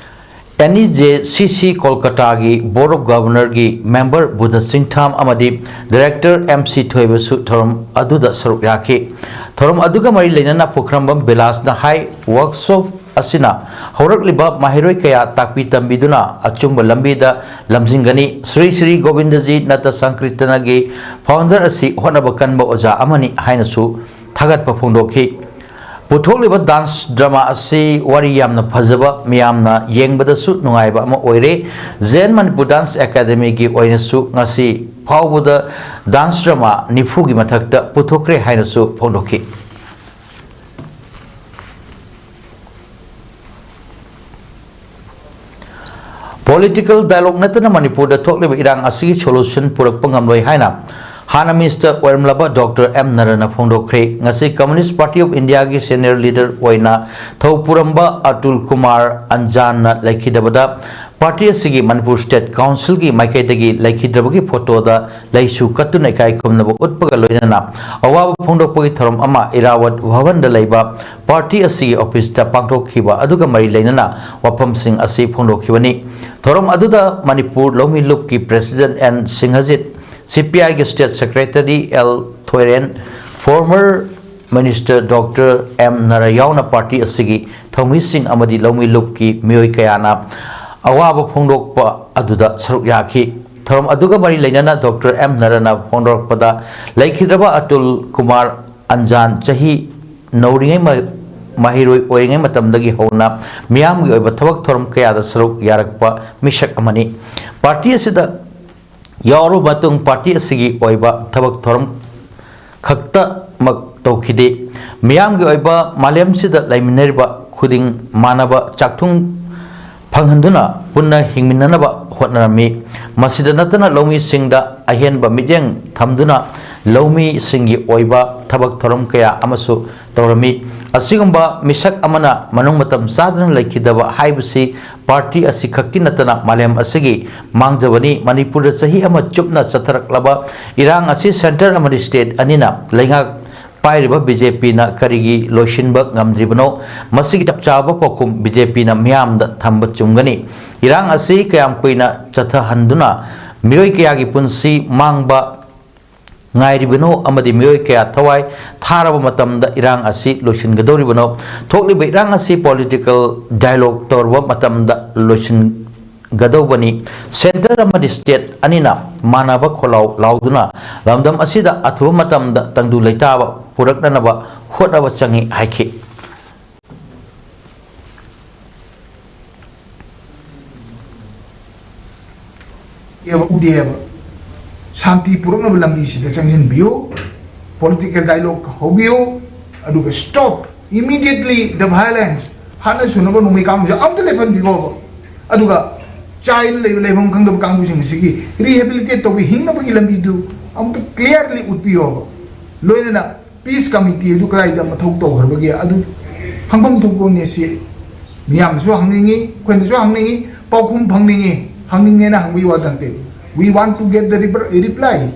NEJCC ꯀꯣꯜꯀꯇꯥꯒꯤ Board of Governorꯒꯤ member ꯕꯨꯙ ꯁꯤꯡꯊꯥꯝ ꯑꯃꯗꯤ Director M C ꯊꯣꯏꯕꯁꯨ ꯊꯧꯔꯝ ꯑꯗꯨꯗ ꯁꯔꯨꯛ ꯌꯥꯈꯤ꯫ ꯊꯧꯔꯝ ꯑꯗꯨꯒ ꯃꯔꯤ ꯂꯩꯅꯅ ꯄꯨꯈ꯭ꯔꯝꯕꯝ ꯕꯤꯂꯥꯁꯅ ꯍꯥꯏ, workshop ꯑꯁꯤꯅ ꯍꯧꯔꯛꯂꯤꯕ ꯃꯍꯩꯔꯣꯏ ꯀꯌꯥ ꯇꯥꯛꯄꯤ ꯇꯝꯕꯤꯗꯨꯅ ꯑꯆꯨꯝꯕ ꯂꯝꯕꯤꯗ ꯂꯝꯖꯤꯡꯒꯅꯤ꯫ ꯁ꯭ꯔꯤ ꯁ꯭ꯔꯤ ꯒꯣꯕꯤꯟꯗꯖꯤ ꯅꯠꯇ ꯁꯪꯀ꯭ꯔꯤꯇꯅꯒꯤ founder ꯑꯁꯤ ꯍꯣꯠꯅꯕ ꯀꯟꯕ ꯑꯣꯖꯥ ꯑꯃꯅꯤ ꯍꯥꯏꯅꯁꯨ ꯊꯥꯒꯠꯄ ꯐꯣꯡꯗꯣꯛꯈꯤ꯫ ꯄꯨꯊꯣꯛꯂꯤꯕ dance drama ꯑꯁꯤ ꯋꯥꯔꯤ ꯌꯥꯝꯅ ꯐꯖꯕ, ꯃꯤꯌꯥꯝꯅ ꯌꯦꯡꯕꯗꯁꯨ ꯅꯨꯡꯉꯥꯏꯕ ꯑꯃ ꯑꯣꯏꯔꯦ꯫ Zen Manipur Dance Academyꯒꯤ ꯑꯣꯏꯅꯁꯨ ꯉꯁꯤ ꯐꯥꯎꯕꯗ dance drama ꯅꯤꯐꯨꯒꯤ ꯃꯊꯛꯇ ꯄꯨꯊꯣꯛꯈ꯭ꯔꯦ ꯍꯥꯏꯅꯁꯨ ꯐꯣꯡꯗꯣꯛꯈꯤ꯫ Political dialogue ꯅꯠꯇꯅ ꯃꯅꯤꯄꯨꯔꯗ ꯊꯣꯛꯂꯤꯕ ꯏꯔꯥꯡ ꯑꯁꯤꯒꯤ solution ꯄꯨꯔꯛꯄ ꯉꯝꯂꯣꯏ ꯍꯥꯏꯅ ꯍꯥꯟꯅ minister ꯑꯣꯏꯔꯝꯂꯕ Doctor M ꯅꯔꯅ ꯐꯣꯡꯗꯣꯛꯈ꯭ꯔꯦ꯫ ꯉꯁꯤ Communist Party of Indiaꯒꯤ senior leader ꯑꯣꯏꯅ ꯊꯧ ꯄꯨꯔꯝꯕ ꯑꯇꯨꯜ ꯀꯨꯃꯥꯔ ꯑꯟꯖꯥꯟꯅ ꯂꯩꯈꯤꯗꯕꯗ party ꯑꯁꯤꯒꯤ Manipur State Councilꯒꯤ ꯃꯥꯏꯀꯩꯗꯒꯤ ꯂꯩꯈꯤꯗ꯭ꯔꯕꯒꯤ photoꯗ ꯂꯩꯁꯨ ꯀꯠꯇꯨꯅ ꯏꯀꯥꯏ ꯈꯨꯝꯅꯕ ꯎꯠꯄꯒ ꯂꯣꯏꯅꯅ ꯑꯋꯥꯕ ꯐꯣꯡꯗꯣꯛꯄꯒꯤ ꯊꯧꯔꯝ ꯑꯃ ꯏꯔꯥꯋꯠ ꯚꯕꯟꯗ ꯂꯩꯕ party ꯑꯁꯤꯒꯤ officeꯇ ꯄꯥꯡꯊꯣꯛꯈꯤꯕ ꯑꯗꯨꯒ ꯃꯔꯤ ꯂꯩꯅꯅ ꯋꯥꯐꯝꯁꯤꯡ ꯑꯁꯤ ꯐꯣꯡꯗꯣꯛꯈꯤꯕꯅꯤ꯫ ꯊꯧꯔꯝ ꯑꯗꯨꯗ ꯃꯅꯤꯄꯨꯔ ꯂꯧꯃꯤ ꯂꯨꯞꯀꯤ president N ꯁꯤꯡꯍꯖꯤꯠ, CPIꯒꯤ state secretary L ꯊꯣꯏꯔꯦꯟ, former minister Doctor M ꯅꯔꯥ ꯌꯥꯎꯅ party ꯑꯁꯤꯒꯤ ꯊꯧꯃꯤꯁꯤꯡ ꯑꯃꯗꯤ ꯂꯧꯃꯤ ꯂꯨꯞꯀꯤ ꯃꯤꯑꯣꯏ ꯀꯌꯥꯅ ꯑꯋꯥꯕ ꯐꯣꯡꯗꯣꯛꯄ ꯑꯗꯨꯗ ꯁꯔꯨꯛ ꯌꯥꯈꯤ꯫ ꯊꯧꯔꯝ ꯑꯗꯨꯒ ꯃꯔꯤ ꯂꯩꯅꯅ Doctor M ꯅꯔꯥꯅ ꯐꯣꯡꯗꯣꯔꯛꯄꯗ, ꯂꯩꯈꯤꯗ꯭ꯔꯕ ꯑꯇꯨꯜ ꯀꯨꯃꯥꯔ ꯑꯟꯖꯥꯟ ꯆꯍꯤ ꯅꯧꯔꯤꯉꯩ ꯃ-, ꯃꯍꯩꯔꯣꯏ ꯑꯣꯏꯔꯤꯉꯩ ꯃꯇꯝꯗꯒꯤ ꯍꯧꯅ ꯃꯤꯌꯥꯝꯒꯤ ꯑꯣꯏꯕ ꯊꯕꯛ ꯊꯧꯔꯝ ꯀꯌꯥꯗ ꯁꯔꯨꯛ ꯌꯥꯔꯛꯄ ꯃꯤꯁꯛ ꯑꯃꯅꯤ꯫ Party ꯑꯁꯤꯗ ꯌꯥꯎꯔꯕ ꯃꯇꯨꯡ party ꯑꯁꯤꯒꯤ ꯑꯣꯏꯕ ꯊꯕꯛ ꯊꯧꯔꯝ ꯈꯛꯇꯃꯛ ꯇꯧꯈꯤꯗꯦ꯫ ꯃꯤꯌꯥꯝꯒꯤ ꯑꯣꯏꯕ ꯃꯥꯂꯦꯝꯁꯤꯗ ꯂꯩꯃꯤꯟꯅꯔꯤꯕ ꯈꯨꯗꯤꯡ ꯃꯥꯟꯅꯕ ꯆꯥꯛꯊꯨꯡ ꯐꯪꯍꯟꯗꯨꯅ ꯄꯨꯟꯅ ꯍꯤꯡꯃꯤꯟꯅꯅꯕ ꯍꯣꯠꯅꯔꯝꯃꯤ꯫ ꯃꯁꯤꯗ ꯅꯠꯇꯅ ꯂꯧꯃꯤꯁꯤꯡꯗ ꯑꯍꯦꯟꯕ ꯃꯤꯠꯌꯦꯡ ꯊꯝꯗꯨꯅ ꯂꯧꯃꯤꯁꯤꯡꯒꯤ ꯑꯣꯏꯕ ꯊꯕꯛ ꯊꯧꯔꯝ ꯀꯌꯥ ꯑꯃꯁꯨ ꯇꯧꯔꯝꯃꯤ꯫ ꯑꯁꯤꯒꯨꯝꯕ ꯃꯤꯁꯛ ꯑꯃꯅ ꯃꯅꯨꯡ ꯃꯇꯝ ꯆꯥꯗꯅ ꯂꯩꯈꯤꯗꯕ ꯍꯥꯏꯕꯁꯤ party ꯑꯁꯤ ꯈꯛꯀꯤ ꯅꯠꯇꯅ ꯃꯥꯂꯦꯝ ꯑꯁꯤꯒꯤ ꯃꯥꯡꯖꯕꯅꯤ꯫ ꯃꯅꯤꯄꯨꯔꯗ ꯆꯍꯤ ꯑꯃ ꯆꯨꯞꯅ ꯆꯠꯊꯔꯛꯂꯕ ꯏꯔꯥꯡ ꯑꯁꯤ centre ꯑꯃꯗꯤ state ꯑꯅꯤꯅ ꯂꯩꯉꯥꯛ ꯄꯥꯏꯔꯤꯕ BJPꯅ ꯀꯔꯤꯒꯤ ꯂꯣꯏꯁꯤꯟꯕ ꯉꯝꯗ꯭ꯔꯤꯕꯅꯣ? ꯃꯁꯤꯒꯤ ꯆꯞ ꯆꯥꯕ ꯄꯥꯎꯈꯨꯝ BJPꯅ ꯃꯤꯌꯥꯝꯗ ꯊꯝꯕ ꯆꯨꯝꯒꯅꯤ꯫ ꯏꯔꯥꯡ ꯑꯁꯤ ꯀꯌꯥꯝ ꯀꯨꯏꯅ ꯆꯠꯊꯍꯟꯗꯨꯅ ꯃꯤꯑꯣꯏ ꯀꯌꯥꯒꯤ ꯄꯨꯟꯁꯤ ꯃꯥꯡꯕ ꯉꯥꯏꯔꯤꯕꯅꯣ ꯑꯃꯗꯤ ꯃꯤꯑꯣꯏ ꯀꯌꯥ ꯊꯋꯥꯏ ꯊꯥꯔꯕ ꯃꯇꯝꯗ ꯏꯔꯥꯡ ꯑꯁꯤ ꯂꯣꯏꯁꯤꯟꯒꯗꯧꯔꯤꯕꯅꯣ? ꯊꯣꯛꯂꯤꯕ ꯏꯔꯥꯡ ꯑꯁꯤ political dialogue ꯇꯧꯔꯕ ꯃꯇꯝꯗ ꯂꯣꯏꯁꯤꯟꯒꯗꯧꯕꯅꯤ꯫ Centre ꯑꯃꯗꯤ state ꯑꯅꯤꯅ ꯃꯥꯟꯅꯕ ꯈꯣꯜꯂꯥꯎ ꯂꯥꯎꯗꯨꯅ ꯂꯝꯗꯝ ꯑꯁꯤꯗ ꯑꯊꯨꯕ ꯃꯇꯝꯗ ꯇꯪꯗꯨ ꯂꯩꯇꯥꯕ ꯄꯨꯔꯛꯅꯅꯕ ꯍꯣꯠꯅꯕ ꯆꯪꯏ ꯍꯥꯏꯈꯤ꯫ ꯎꯗꯦꯕ꯫ ꯁꯥꯟꯇꯤ ꯄꯨꯔꯛꯅꯕ ꯂꯝꯕꯤꯁꯤꯗ ꯆꯪꯁꯤꯟꯕꯤꯌꯨ, political dialogue ꯍꯧꯕꯤꯌꯨ, ꯑꯗꯨꯒ stop immediately the violence꯫ ꯍꯥꯠꯅ ꯁꯨꯅꯕ ꯅꯣꯡꯃꯩ ꯀꯥꯞꯄꯁꯦ ꯑꯝꯇ ꯂꯦꯞꯍꯟꯕꯤꯈꯣꯕ꯫ ꯑꯗꯨꯒ ꯆꯥꯏꯜ ꯂꯩꯕ, ꯂꯩꯐꯝ ꯈꯪꯗꯕ ꯀꯥꯡꯕꯨꯁꯤꯡ ꯑꯁꯤꯒꯤ rehabilitate ꯇꯧꯕ, ꯍꯤꯡꯅꯕꯒꯤ ꯂꯝꯕꯤꯗꯨ ꯑꯃꯨꯛꯇ clearly ꯎꯠꯄꯤꯌꯣꯕ꯫ ꯂꯣꯏꯅꯅ peace committee ꯑꯗꯨ ꯀꯗꯥꯏꯗ ꯃꯊꯧ ꯇꯧꯈ꯭ꯔꯕꯒꯦ? ꯑꯗꯨ ꯍꯪꯐꯝ ꯊꯣꯛꯄꯅꯦ꯫ ꯁꯤ ꯃꯤꯌꯥꯝꯅꯁꯨ ꯍꯪꯅꯤꯡꯉꯤ, ꯑꯩꯈꯣꯏꯅꯁꯨ ꯍꯪꯅꯤꯡꯉꯤ, ꯄꯥꯎꯈꯨꯝ ꯐꯪꯅꯤꯡꯉꯤ, ꯍꯪꯅꯤꯡꯉꯦꯅ ꯍꯪꯕꯒꯤ ꯋꯥ ꯅꯠꯇꯦ꯫ We want to get the reply.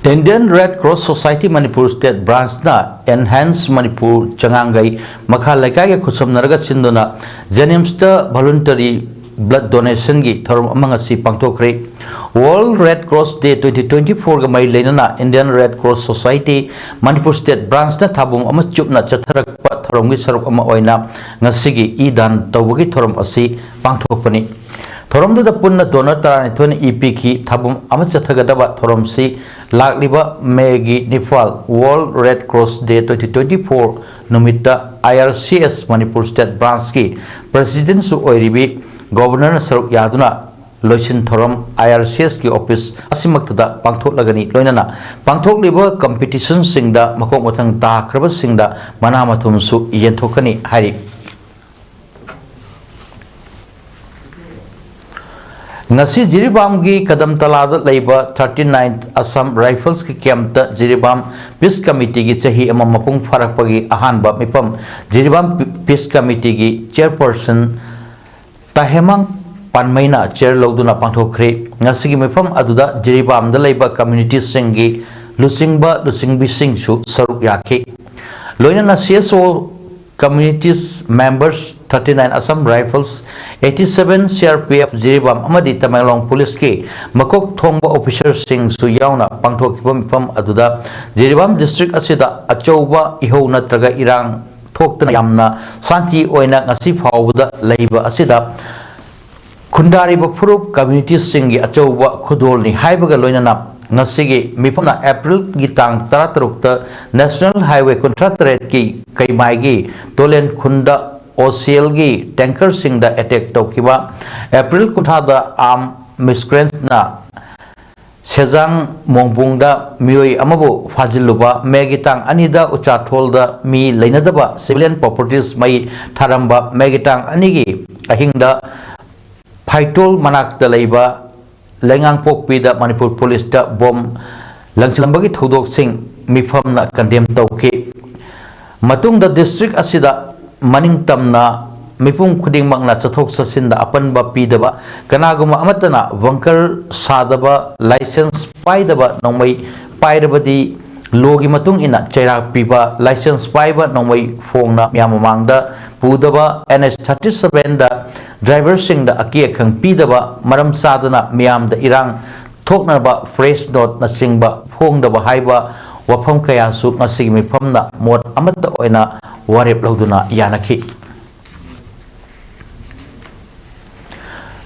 Indian Red Cross Society Manipur State Branchꯅ Enhance Manipur ꯆꯉꯥꯡꯒꯩ ꯃꯈꯥ ꯂꯩꯀꯥꯏꯒ ꯈꯨꯠꯁꯝꯅꯔꯒ ꯁꯤꯟꯗꯨꯅ JNIMSꯇ voluntary blood donationꯒꯤ ꯊꯧꯔꯝ ꯑꯃ ꯉꯁꯤ ꯄꯥꯡꯊꯣꯛꯈ꯭ꯔꯦ꯫ World Red Cross Day twenty twenty-fourꯒ ꯃꯔꯤ ꯂꯩꯅꯅ Indian Red Cross Society Manipur State Branchꯅ ꯊꯥꯕꯨꯝ ꯑꯃ ꯆꯨꯞꯅ ꯆꯠꯊꯔꯛꯄ ꯊꯧꯔꯝꯒꯤ ꯁꯔꯨꯛ ꯑꯃ ꯑꯣꯏꯅ ꯉꯁꯤꯒꯤ ꯏ ꯗꯥꯟ ꯇꯧꯕꯒꯤ ꯊꯧꯔꯝ ꯑꯁꯤ ꯄꯥꯡꯊꯣꯛꯄꯅꯤ꯫ ꯊꯧꯔꯝꯗꯨꯗ ꯄꯨꯟꯅ donor ꯇꯔꯥꯅꯤꯊꯣꯏꯅ ꯏ ꯄꯤꯈꯤ꯫ ꯊꯥꯕꯨꯝ ꯑꯃ ꯆꯠꯊꯒꯗꯕ ꯊꯧꯔꯝꯁꯤ ꯂꯥꯛꯂꯤꯕ ꯃꯦꯒꯤ ꯅꯤꯄꯥꯜ, World Red Cross Day twenty twenty-four ꯅꯨꯃꯤꯠꯇ I R C S Manipur State Branchꯀꯤ Presidentꯁꯨ ꯑꯣꯏꯔꯤꯕꯤ Governorꯅ ꯁꯔꯨꯛ ꯌꯥꯗꯨꯅ ꯂꯣꯏꯁꯤꯟ ꯊꯧꯔꯝ I R C Sꯀꯤ office ꯑꯁꯤꯃꯛꯇꯗ ꯄꯥꯡꯊꯣꯛꯂꯒꯅꯤ꯫ ꯂꯣꯏꯅꯅ ꯄꯥꯡꯊꯣꯛꯂꯤꯕ competitionꯁꯤꯡꯗ ꯃꯈꯣꯡ ꯃꯊꯪ ꯇꯥꯈ꯭ꯔꯕꯁꯤꯡꯗ ꯃꯅꯥ ꯃꯊꯨꯝꯁꯨ ꯌꯦꯟꯊꯣꯛꯀꯅꯤ ꯍꯥꯏꯔꯤ꯫ ꯉꯁꯤ ꯖꯤꯔꯤꯕꯥꯝꯒꯤ ꯀꯗꯝꯇꯂꯥꯗ ꯂꯩꯕ thirty ninth Assam Riflesꯀꯤ campꯇ Jiribam Peace Committeeꯒꯤ ꯆꯍꯤ ꯑꯃ ꯃꯄꯨꯡ ꯐꯥꯔꯛꯄꯒꯤ ꯑꯍꯥꯟꯕ ꯃꯤꯐꯝ ꯖꯤꯔꯤꯕꯥꯝ Peace Committeeꯒꯤ chairperson ꯇꯥꯍꯦꯃꯥꯡ ꯄꯥꯟꯃꯩꯅ chair ꯂꯧꯗꯨꯅ ꯄꯥꯡꯊꯣꯛꯈ꯭ꯔꯦ꯫ ꯉꯁꯤꯒꯤ ꯃꯤꯐꯝ ꯑꯗꯨꯗ ꯖꯤꯔꯤꯕꯥꯝꯗ ꯂꯩꯕ communityꯁꯤꯡꯒꯤ ꯂꯨꯆꯤꯡꯕ ꯂꯨꯆꯤꯡꯕꯤꯁꯤꯡꯁꯨ ꯁꯔꯨꯛ ꯌꯥꯈꯤ꯫ ꯂꯣꯏꯅꯅ C S O communities members thirty nine Assam Rifles, eighty seven C R P F Jiribam ꯑꯃꯗꯤ ꯇꯃꯦꯡꯂꯣꯡ ꯄꯨꯂꯤꯁꯀꯤ ꯃꯀꯣꯛ ꯊꯣꯡꯕ officerꯁꯤꯡꯁꯨ ꯌꯥꯎꯅ ꯄꯥꯡꯊꯣꯛꯈꯤꯕ ꯃꯤꯐꯝ ꯑꯗꯨꯗ ꯖꯤꯔꯤꯕꯥꯝ district ꯑꯁꯤꯗ ꯑꯆꯧꯕ ꯏꯍꯧ ꯅꯠꯇ꯭ꯔꯒ ꯏꯔꯥꯡ ꯊꯣꯛꯇꯅ ꯌꯥꯝꯅ ꯁꯥꯟꯇꯤ ꯑꯣꯏꯅ ꯉꯁꯤ ꯐꯥꯎꯕꯗ ꯂꯩꯕ ꯑꯁꯤꯗ ꯈꯨꯟꯗꯥꯔꯤꯕ ꯐꯨꯔꯨꯞ communityꯁꯤꯡꯒꯤ ꯑꯆꯧꯕ ꯈꯨꯗꯣꯜꯅꯤ ꯍꯥꯏꯕꯒ ꯂꯣꯏꯅꯅ ꯉꯁꯤꯒꯤ ꯃꯤꯐꯝꯅ Aprilꯒꯤ ꯇꯥꯡ ꯇꯔꯥꯇꯔꯨꯛꯇ National Highway ꯀꯨꯟꯊ꯭ꯔꯥ ꯇꯔꯦꯠꯀꯤ ꯀꯩꯃꯥꯏꯒꯤ ꯇꯣꯂꯦꯟ ꯈꯨꯟꯗ O C Lꯒꯤ tankerꯁꯤꯡꯗ attack ꯇꯧꯈꯤꯕ April ꯀꯨꯟꯊ꯭ꯔꯥꯗ armed miscreantsꯅ ꯁꯦꯖꯥꯡ ꯃꯣꯡꯕꯨꯡꯗ ꯃꯤꯑꯣꯏ ꯑꯃꯕꯨ ꯐꯥꯖꯤꯜꯂꯨꯕ, ꯃꯦꯒꯤ ꯇꯥꯡ ꯑꯅꯤꯗ ꯎꯆꯥꯊꯣꯜꯗ ꯃꯤ ꯂꯩꯅꯗꯕ civilian properties ꯃꯩ ꯊꯥꯔꯝꯕ, ꯃꯦꯒꯤ ꯇꯥꯡ ꯑꯅꯤꯒꯤ ꯑꯍꯤꯡꯗ ꯐꯥꯏꯇꯣꯜ ꯃꯅꯥꯛꯇ ꯂꯩꯕ ꯂꯩꯉꯥꯡꯄꯣꯛꯄꯤꯗ ꯃꯅꯤꯄꯨꯔ ꯄꯨꯂꯤꯁꯇ ꯕꯣꯝ ꯂꯪꯁꯤꯜꯂꯝꯕꯒꯤ ꯊꯧꯗꯣꯛꯁꯤꯡ ꯃꯤꯐꯝꯅ condemn ꯇꯧꯈꯤ꯫ ꯃꯇꯨꯡꯗ district ꯑꯁꯤꯗ ꯃꯅꯤꯡ ꯇꯝꯅ ꯃꯤꯄꯨꯝ ꯈꯨꯗꯤꯡꯃꯛꯅ ꯆꯠꯊꯣꯛ ꯆꯠꯁꯤꯟꯗ ꯑꯄꯟꯕ ꯄꯤꯗꯕ, ꯀꯅꯥꯒꯨꯝꯕ ꯑꯃꯠꯇꯅ bunker ꯁꯥꯗꯕ, license ꯄꯥꯏꯗꯕ, ꯅꯣꯡꯃꯩ ꯄꯥꯏꯔꯕꯗꯤ ꯂꯣꯒꯤ ꯃꯇꯨꯡ ꯏꯟꯅ ꯆꯩꯔꯥꯛ ꯄꯤꯕ, ꯂꯥꯏꯁꯦꯟꯁ ꯄꯥꯏꯕ ꯅꯣꯡꯃꯩ ꯐꯣꯡꯅ ꯃꯤꯌꯥꯝ ꯃꯃꯥꯡꯗ ꯄꯨꯗꯕ, ꯑꯦꯟ ꯑꯦꯁ ꯊꯥꯔꯇꯤ ꯁꯚꯦꯟꯗ ꯗ꯭ꯔꯥꯏꯚꯔꯁꯤꯡꯗ ꯑꯀꯤ ꯑꯈꯪ ꯄꯤꯗꯕ, ꯃꯔꯝ ꯆꯥꯗꯅ ꯃꯤꯌꯥꯝꯗ ꯏꯔꯥꯡ ꯊꯣꯛꯅꯕ ꯄ꯭ꯔꯦꯁ ꯅꯣꯠꯅꯆꯤꯡꯕ ꯐꯣꯡꯗꯕ ꯍꯥꯏꯕ ꯋꯥꯐꯝ ꯀꯌꯥꯁꯨ ꯉꯁꯤꯒꯤ ꯃꯤꯐꯝꯅ ꯃꯣꯠ ꯑꯃꯠꯇ ꯑꯣꯏꯅ ꯋꯥꯔꯦꯞ ꯂꯧꯗꯨꯅ ꯌꯥꯅꯈꯤ꯫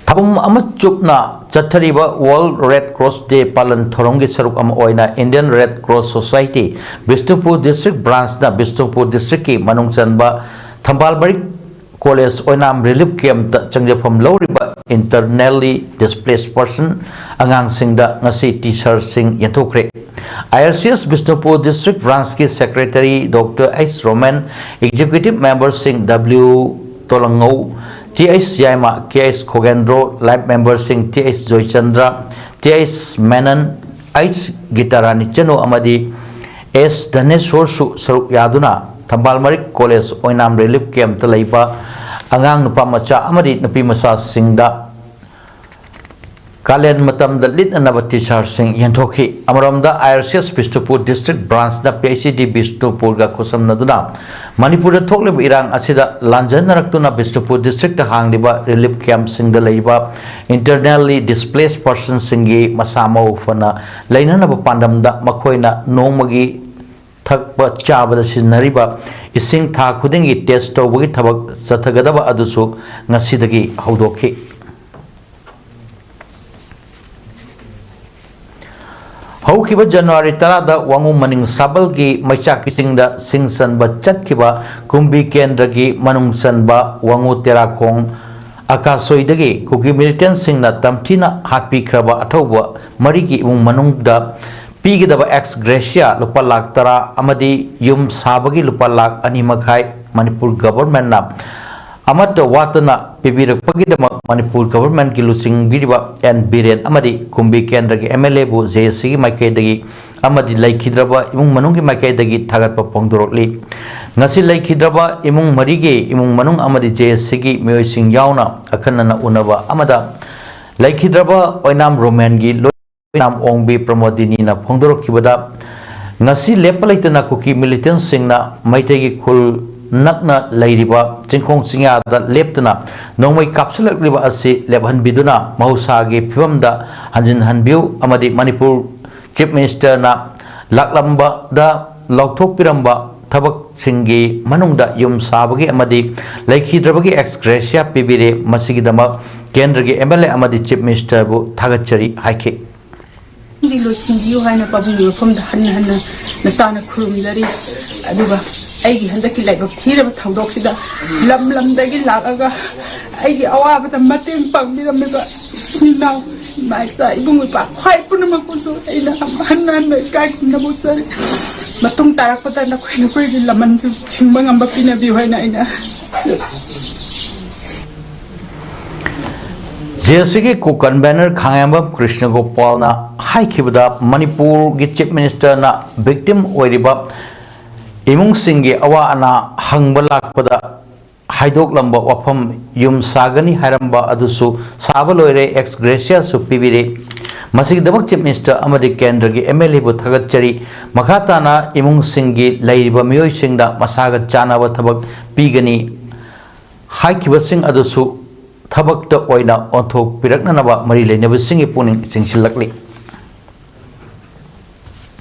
ꯊꯥꯕꯨꯝ ꯑꯃ ꯆꯨꯞꯅ ꯆꯠꯊꯔꯤꯕ World Red Cross Day ꯄꯥꯂꯟ ꯊꯧꯔꯝꯒꯤ ꯁꯔꯨꯛ ꯑꯃ ꯑꯣꯏꯅ Indian Red Cross Society Bishnupur district ꯕ꯭ꯔꯥꯟꯁꯅ ꯕꯤꯁꯅꯨꯄꯨꯔ ꯗꯤꯁꯇ꯭ꯔꯤꯛꯀꯤ ꯃꯅꯨꯡ ꯆꯟꯕ ꯊꯝꯕꯥꯜ ꯃꯔꯤꯛ ꯀꯣꯂꯦꯖ ꯑꯣꯏꯅꯥꯝ ꯔꯤꯂꯤꯐ ꯀꯦꯝꯞꯇ ꯆꯪꯖꯐꯝ ꯂꯧꯔꯤꯕ Internally Displaced Person ꯑꯉꯥꯡꯁꯤꯡꯗ ꯉꯁꯤ T ꯁꯥꯔꯠꯁꯤꯡ ꯌꯦꯟꯊꯣꯛꯈ꯭ꯔꯦ꯫ I R C S Bishnupur district ꯕ꯭ꯔꯥꯟꯁꯀꯤ secretary doctor H Romen, executive ꯃꯦꯝꯕꯔꯁꯤꯡ W Tolangngou, T H Yaima, K H Khogendro, life ꯃꯦꯝꯕꯔꯁꯤꯡ T H Joychandra, T H Menon, H Gitarani Chanu ꯑꯃꯗꯤ ꯑꯦꯁ ꯙꯅꯦꯁꯣꯔꯁꯨ ꯁꯔꯨꯛ ꯌꯥꯗꯨꯅ ꯊꯝꯕꯥꯜ ꯃꯔꯤꯛ ꯀꯣꯂꯦꯖ ꯑꯣꯏꯅꯥꯝ ꯔꯤꯂꯤꯐ ꯀꯦꯝꯞꯇ ꯂꯩꯕ ꯑꯉꯥꯡ ꯅꯨꯄꯥ ꯃꯆꯥ ꯑꯃꯗꯤ ꯅꯨꯄꯤ ꯃꯆꯥꯁꯤꯡꯗ ꯀꯥꯂꯦꯟ ꯃꯇꯝꯗ ꯂꯤꯠꯅꯅꯕ ꯇꯤ ꯁꯥꯔꯠꯁꯤꯡ ꯌꯦꯟꯊꯣꯛꯈꯤ꯫ ꯑꯃꯔꯣꯝꯗ, I R C S Bishnupur district ꯕ꯭ꯔꯥꯟꯁꯅ ꯄꯤ ꯑꯩꯆ ꯏ ꯗꯤ ꯕꯤꯁꯅꯨꯄꯨꯔꯒ ꯈꯨꯠꯁꯝꯅꯗꯨꯅ ꯃꯅꯤꯄꯨꯔꯗ ꯊꯣꯛꯂꯤꯕ ꯏꯔꯥꯡ ꯑꯁꯤꯗ ꯂꯥꯟꯖꯟꯅꯔꯛꯇꯨꯅ ꯕꯤꯁꯅꯨꯄꯨꯔ ꯗꯤꯁꯇ꯭ꯔꯤꯛꯇ ꯍꯥꯡꯂꯤꯕ ꯔꯤꯂꯤꯐ ꯀꯦꯝꯞꯁꯤꯡꯗ ꯂꯩꯕ Internally Displaced Personꯁꯤꯡꯒꯤ ꯃꯁꯥ ꯃꯎ ꯐꯅ ꯂꯩꯅꯅꯕ ꯄꯥꯟꯗꯝꯗ ꯃꯈꯣꯏꯅ ꯅꯣꯡꯃꯒꯤ ꯊꯛꯄ ꯆꯥꯕꯗ ꯁꯤꯖꯤꯟꯅꯔꯤꯕ ꯏꯁꯤꯡ ꯊꯥ ꯈꯨꯗꯤꯡꯒꯤ ꯇꯦꯁ ꯇꯧꯕꯒꯤ ꯊꯕꯛ ꯆꯠꯊꯒꯗꯕ ꯑꯗꯨꯁꯨ ꯉꯁꯤꯗꯒꯤ ꯍꯧꯗꯣꯛꯈꯤ꯫ ꯍꯧꯈꯤꯕ ꯖꯅꯋꯥꯔꯤ ꯇꯔꯥꯗ ꯋꯥꯉꯨ ꯃꯅꯤꯡ ꯁꯥꯕꯜꯒꯤ ꯃꯩꯆꯥꯛꯄꯤ ꯆꯤꯡꯗ ꯁꯤꯡ ꯆꯟꯕ ꯆꯠꯈꯤꯕ ꯀꯨꯝꯕꯤ ꯀꯦꯟꯗ꯭ꯔꯒꯤ ꯃꯅꯨꯡ ꯆꯟꯕ ꯋꯥꯉꯨ ꯇꯦꯔꯥꯈꯣꯡ ꯑꯀꯥꯁꯣꯏꯗꯒꯤ ꯀꯨꯀꯤ ꯃꯤꯂꯤꯇꯦꯟꯁꯤꯡꯅ ꯇꯝꯊꯤꯅ ꯍꯥꯠꯄꯤꯈ꯭ꯔꯕ ꯑꯊꯧꯕ ꯃꯔꯤꯒꯤ ꯏꯃꯨꯡ ꯃꯅꯨꯡꯗ ꯄꯤꯒꯗꯕ ꯑꯦꯛꯁ ꯒ꯭ꯔꯦꯁꯤꯌꯥ ꯂꯨꯄꯥ ꯂꯥꯈ ꯇꯔꯥ ꯑꯃꯗꯤ ꯌꯨꯝ ꯁꯥꯕꯒꯤ ꯂꯨꯄꯥ ꯂꯥꯈ ꯑꯅꯤ ꯃꯈꯥꯏ ꯃꯅꯤꯄꯨꯔ ꯒꯚꯔꯟꯃꯦꯟꯠꯅ ꯑꯃꯠꯇ ꯋꯥꯠꯇꯅ ꯄꯤꯕꯤꯔꯛꯄꯒꯤꯗꯃꯛ ꯃꯅꯤꯄꯨꯔ ꯒꯚꯔꯟꯃꯦꯟꯠꯀꯤ ꯂꯨꯆꯤꯡꯕꯤꯔꯤꯕ ꯑꯦꯟ ꯕꯤꯔꯦꯟ ꯑꯃꯗꯤ ꯀꯨꯝꯕꯤ ꯀꯦꯟꯗ꯭ꯔꯒꯤ ꯑꯦꯝ ꯑꯦꯜ ꯑꯦꯕꯨ ꯖꯦ ꯑꯦ ꯁꯤꯒꯤ ꯃꯥꯏꯀꯩꯗꯒꯤ ꯑꯃꯗꯤ ꯂꯩꯈꯤꯗ꯭ꯔꯕ ꯏꯃꯨꯡ ꯃꯅꯨꯡꯒꯤ ꯃꯥꯏꯀꯩꯗꯒꯤ ꯊꯥꯒꯠꯄ ꯐꯣꯡꯗꯣꯔꯛꯂꯤ꯫ ꯉꯁꯤ ꯂꯩꯈꯤꯗ꯭ꯔꯕ ꯏꯃꯨꯡ ꯃꯔꯤꯒꯤ ꯏꯃꯨꯡ ꯃꯅꯨꯡ ꯑꯃꯗꯤ ꯖꯦ ꯑꯦ ꯁꯤꯒꯤ ꯃꯤꯑꯣꯏꯁꯤꯡ ꯌꯥꯎꯅ ꯑꯈꯟꯅꯅ ꯎꯅꯕ ꯑꯃꯗ ꯂꯩꯈꯤꯗ꯭ꯔꯕ ꯑꯣꯏꯅꯥꯝ ꯔꯣꯃꯦꯟꯒꯤ ꯂꯣꯏ ꯑꯣꯏꯅꯥꯝ ꯑꯣꯡꯕꯤ ꯄ꯭ꯔꯃꯣꯗꯤꯅꯤꯅ ꯐꯣꯡꯗꯣꯔꯛꯈꯤꯕꯗ, ꯉꯁꯤ ꯂꯦꯞꯄ ꯂꯩꯇꯅ ꯀꯨꯀꯤ ꯃꯤꯂꯤꯇꯦꯟꯁꯤꯡꯅ ꯃꯩꯇꯩꯒꯤ ꯈꯨꯜ ꯅꯛꯅ ꯂꯩꯔꯤꯕ ꯆꯤꯡꯈꯣꯡ ꯆꯤꯡꯌꯥꯗ ꯂꯦꯞꯇꯨꯅ ꯅꯣꯡꯃꯩ ꯀꯥꯞꯁꯤꯜꯂꯛꯂꯤꯕ ꯑꯁꯤ ꯂꯦꯞꯍꯟꯕꯤꯗꯨꯅ ꯃꯍꯧꯁꯥꯒꯤ ꯐꯤꯕꯝꯗ ꯍꯟꯖꯤꯟꯍꯟꯕꯤꯌꯨ ꯑꯃꯗꯤ ꯃꯅꯤꯄꯨꯔ ꯆꯤꯐ ꯃꯤꯅꯤꯁꯇꯔꯅ ꯂꯥꯛꯂꯝꯕꯗ ꯂꯥꯎꯊꯣꯛꯄꯤꯔꯝꯕ ꯊꯕꯛꯁꯤꯡꯒꯤ ꯃꯅꯨꯡꯗ ꯌꯨꯝ ꯁꯥꯕꯒꯤ ꯑꯃꯗꯤ ꯂꯩꯈꯤꯗ꯭ꯔꯕꯒꯤ ꯑꯦꯛꯁ ꯒ꯭ꯔꯦꯁꯤꯌꯥ ꯄꯤꯕꯤꯔꯦ꯫ ꯃꯁꯤꯒꯤꯗꯃꯛ ꯀꯦꯟꯗ꯭ꯔꯒꯤ ꯑꯦꯝ ꯑꯦꯜ ꯑꯦ ꯑꯃꯗꯤ ꯆꯤꯐ ꯃꯤꯅꯤꯁꯇꯔꯕꯨ ꯊꯥꯒꯠꯆꯔꯤ ꯍꯥꯏꯈꯤ꯫ ꯗꯤ ꯂꯣꯏꯁꯤꯟꯕꯤꯌꯨ ꯍꯥꯏꯅ ꯄꯥꯕꯨꯡꯒꯤ ꯃꯐꯝꯗ ꯍꯟꯅ ꯍꯟꯅ ꯅꯆꯥꯅ ꯈꯨꯔꯨꯝꯖꯔꯤ꯫ ꯑꯗꯨꯒ ꯑꯩꯒꯤ ꯍꯟꯗꯛꯀꯤ ꯂꯥꯏꯕꯛ ꯊꯤꯔꯕ ꯊꯧꯗꯣꯛꯁꯤꯗ ꯂꯝ ꯂꯝꯗꯒꯤ ꯂꯥꯛꯑꯒ ꯑꯩꯒꯤ ꯑꯋꯥꯕꯗ ꯃꯇꯦꯡ ꯄꯥꯡꯕꯤꯔꯝꯃꯤꯕ ꯏꯆꯤꯟ ꯏꯅꯥꯎ, ꯏꯃꯥ ꯏꯆꯥ, ꯏꯕꯨꯡ ꯏꯄ꯭ꯋꯥ ꯈ꯭ꯋꯥꯏ ꯄꯨꯝꯅꯃꯛꯄꯨꯁꯨ ꯑꯩꯅ ꯍꯟꯅ ꯍꯟꯅ ꯏꯀꯥꯏ ꯈꯨꯝꯅꯕ ꯎꯠꯆꯔꯤ꯫ ꯃꯇꯨꯡ ꯇꯥꯔꯛꯄꯗ ꯅꯈꯣꯏ ꯅꯈꯣꯏꯒꯤ ꯂꯃꯟꯁꯨ ꯁꯤꯡꯕ ꯉꯝꯕ ꯄꯤꯅꯕꯤꯌꯨ ꯍꯥꯏꯅ ꯑꯩꯅ ꯖꯦ ꯑꯦꯁ ꯁꯤꯒꯤ ꯀꯣ ꯀꯟꯚꯦꯅꯔ ꯈꯥꯉꯦꯝꯕꯝ ꯀ꯭ꯔꯤꯁꯅ ꯒꯣꯄꯥꯜꯅ ꯍꯥꯏꯈꯤꯕꯗ, ꯃꯅꯤꯄꯨꯔꯒꯤ ꯆꯤꯐ ꯃꯤꯅꯤꯁꯇꯔꯅ ꯚꯤꯛꯇꯤꯝ ꯑꯣꯏꯔꯤꯕ ꯏꯃꯨꯡꯁꯤꯡꯒꯤ ꯑꯋꯥ ꯑꯅꯥ ꯍꯪꯕ ꯂꯥꯛꯄꯗ ꯍꯥꯏꯗꯣꯛꯂꯝꯕ ꯋꯥꯐꯝ, ꯌꯨꯝ ꯁꯥꯒꯅꯤ ꯍꯥꯏꯔꯝꯕ ꯑꯗꯨꯁꯨ ꯁꯥꯕ ꯂꯣꯏꯔꯦ, ꯑꯦꯛꯁ ꯒ꯭ꯔꯦꯁꯤꯌꯥꯁꯨ ꯄꯤꯕꯤꯔꯦ꯫ ꯃꯁꯤꯒꯤꯗꯃꯛ ꯆꯤꯐ ꯃꯤꯅꯤꯁꯇꯔ ꯑꯃꯗꯤ ꯀꯦꯟꯗ꯭ꯔꯒꯤ ꯑꯦꯝ ꯑꯦꯜ ꯑꯦꯕꯨ ꯊꯥꯒꯠꯆꯔꯤ꯫ ꯃꯈꯥ ꯇꯥꯅ ꯏꯃꯨꯡꯁꯤꯡꯒꯤ ꯂꯩꯔꯤꯕ ꯃꯤꯑꯣꯏꯁꯤꯡꯗ ꯃꯁꯥꯒ ꯆꯥꯟꯅꯕ ꯊꯕꯛ ꯄꯤꯒꯅꯤ ꯍꯥꯏꯈꯤꯕꯁꯤꯡ ꯑꯗꯨꯁꯨ ꯊꯕꯛꯇ ꯑꯣꯏꯅ ꯑꯣꯟꯊꯣꯛꯄꯤꯔꯛꯅꯅꯕ ꯃꯔꯤ ꯂꯩꯅꯕꯁꯤꯡꯒꯤ ꯄꯨꯛꯅꯤꯡ ꯆꯤꯡꯁꯤꯜꯂꯛꯂꯤ꯫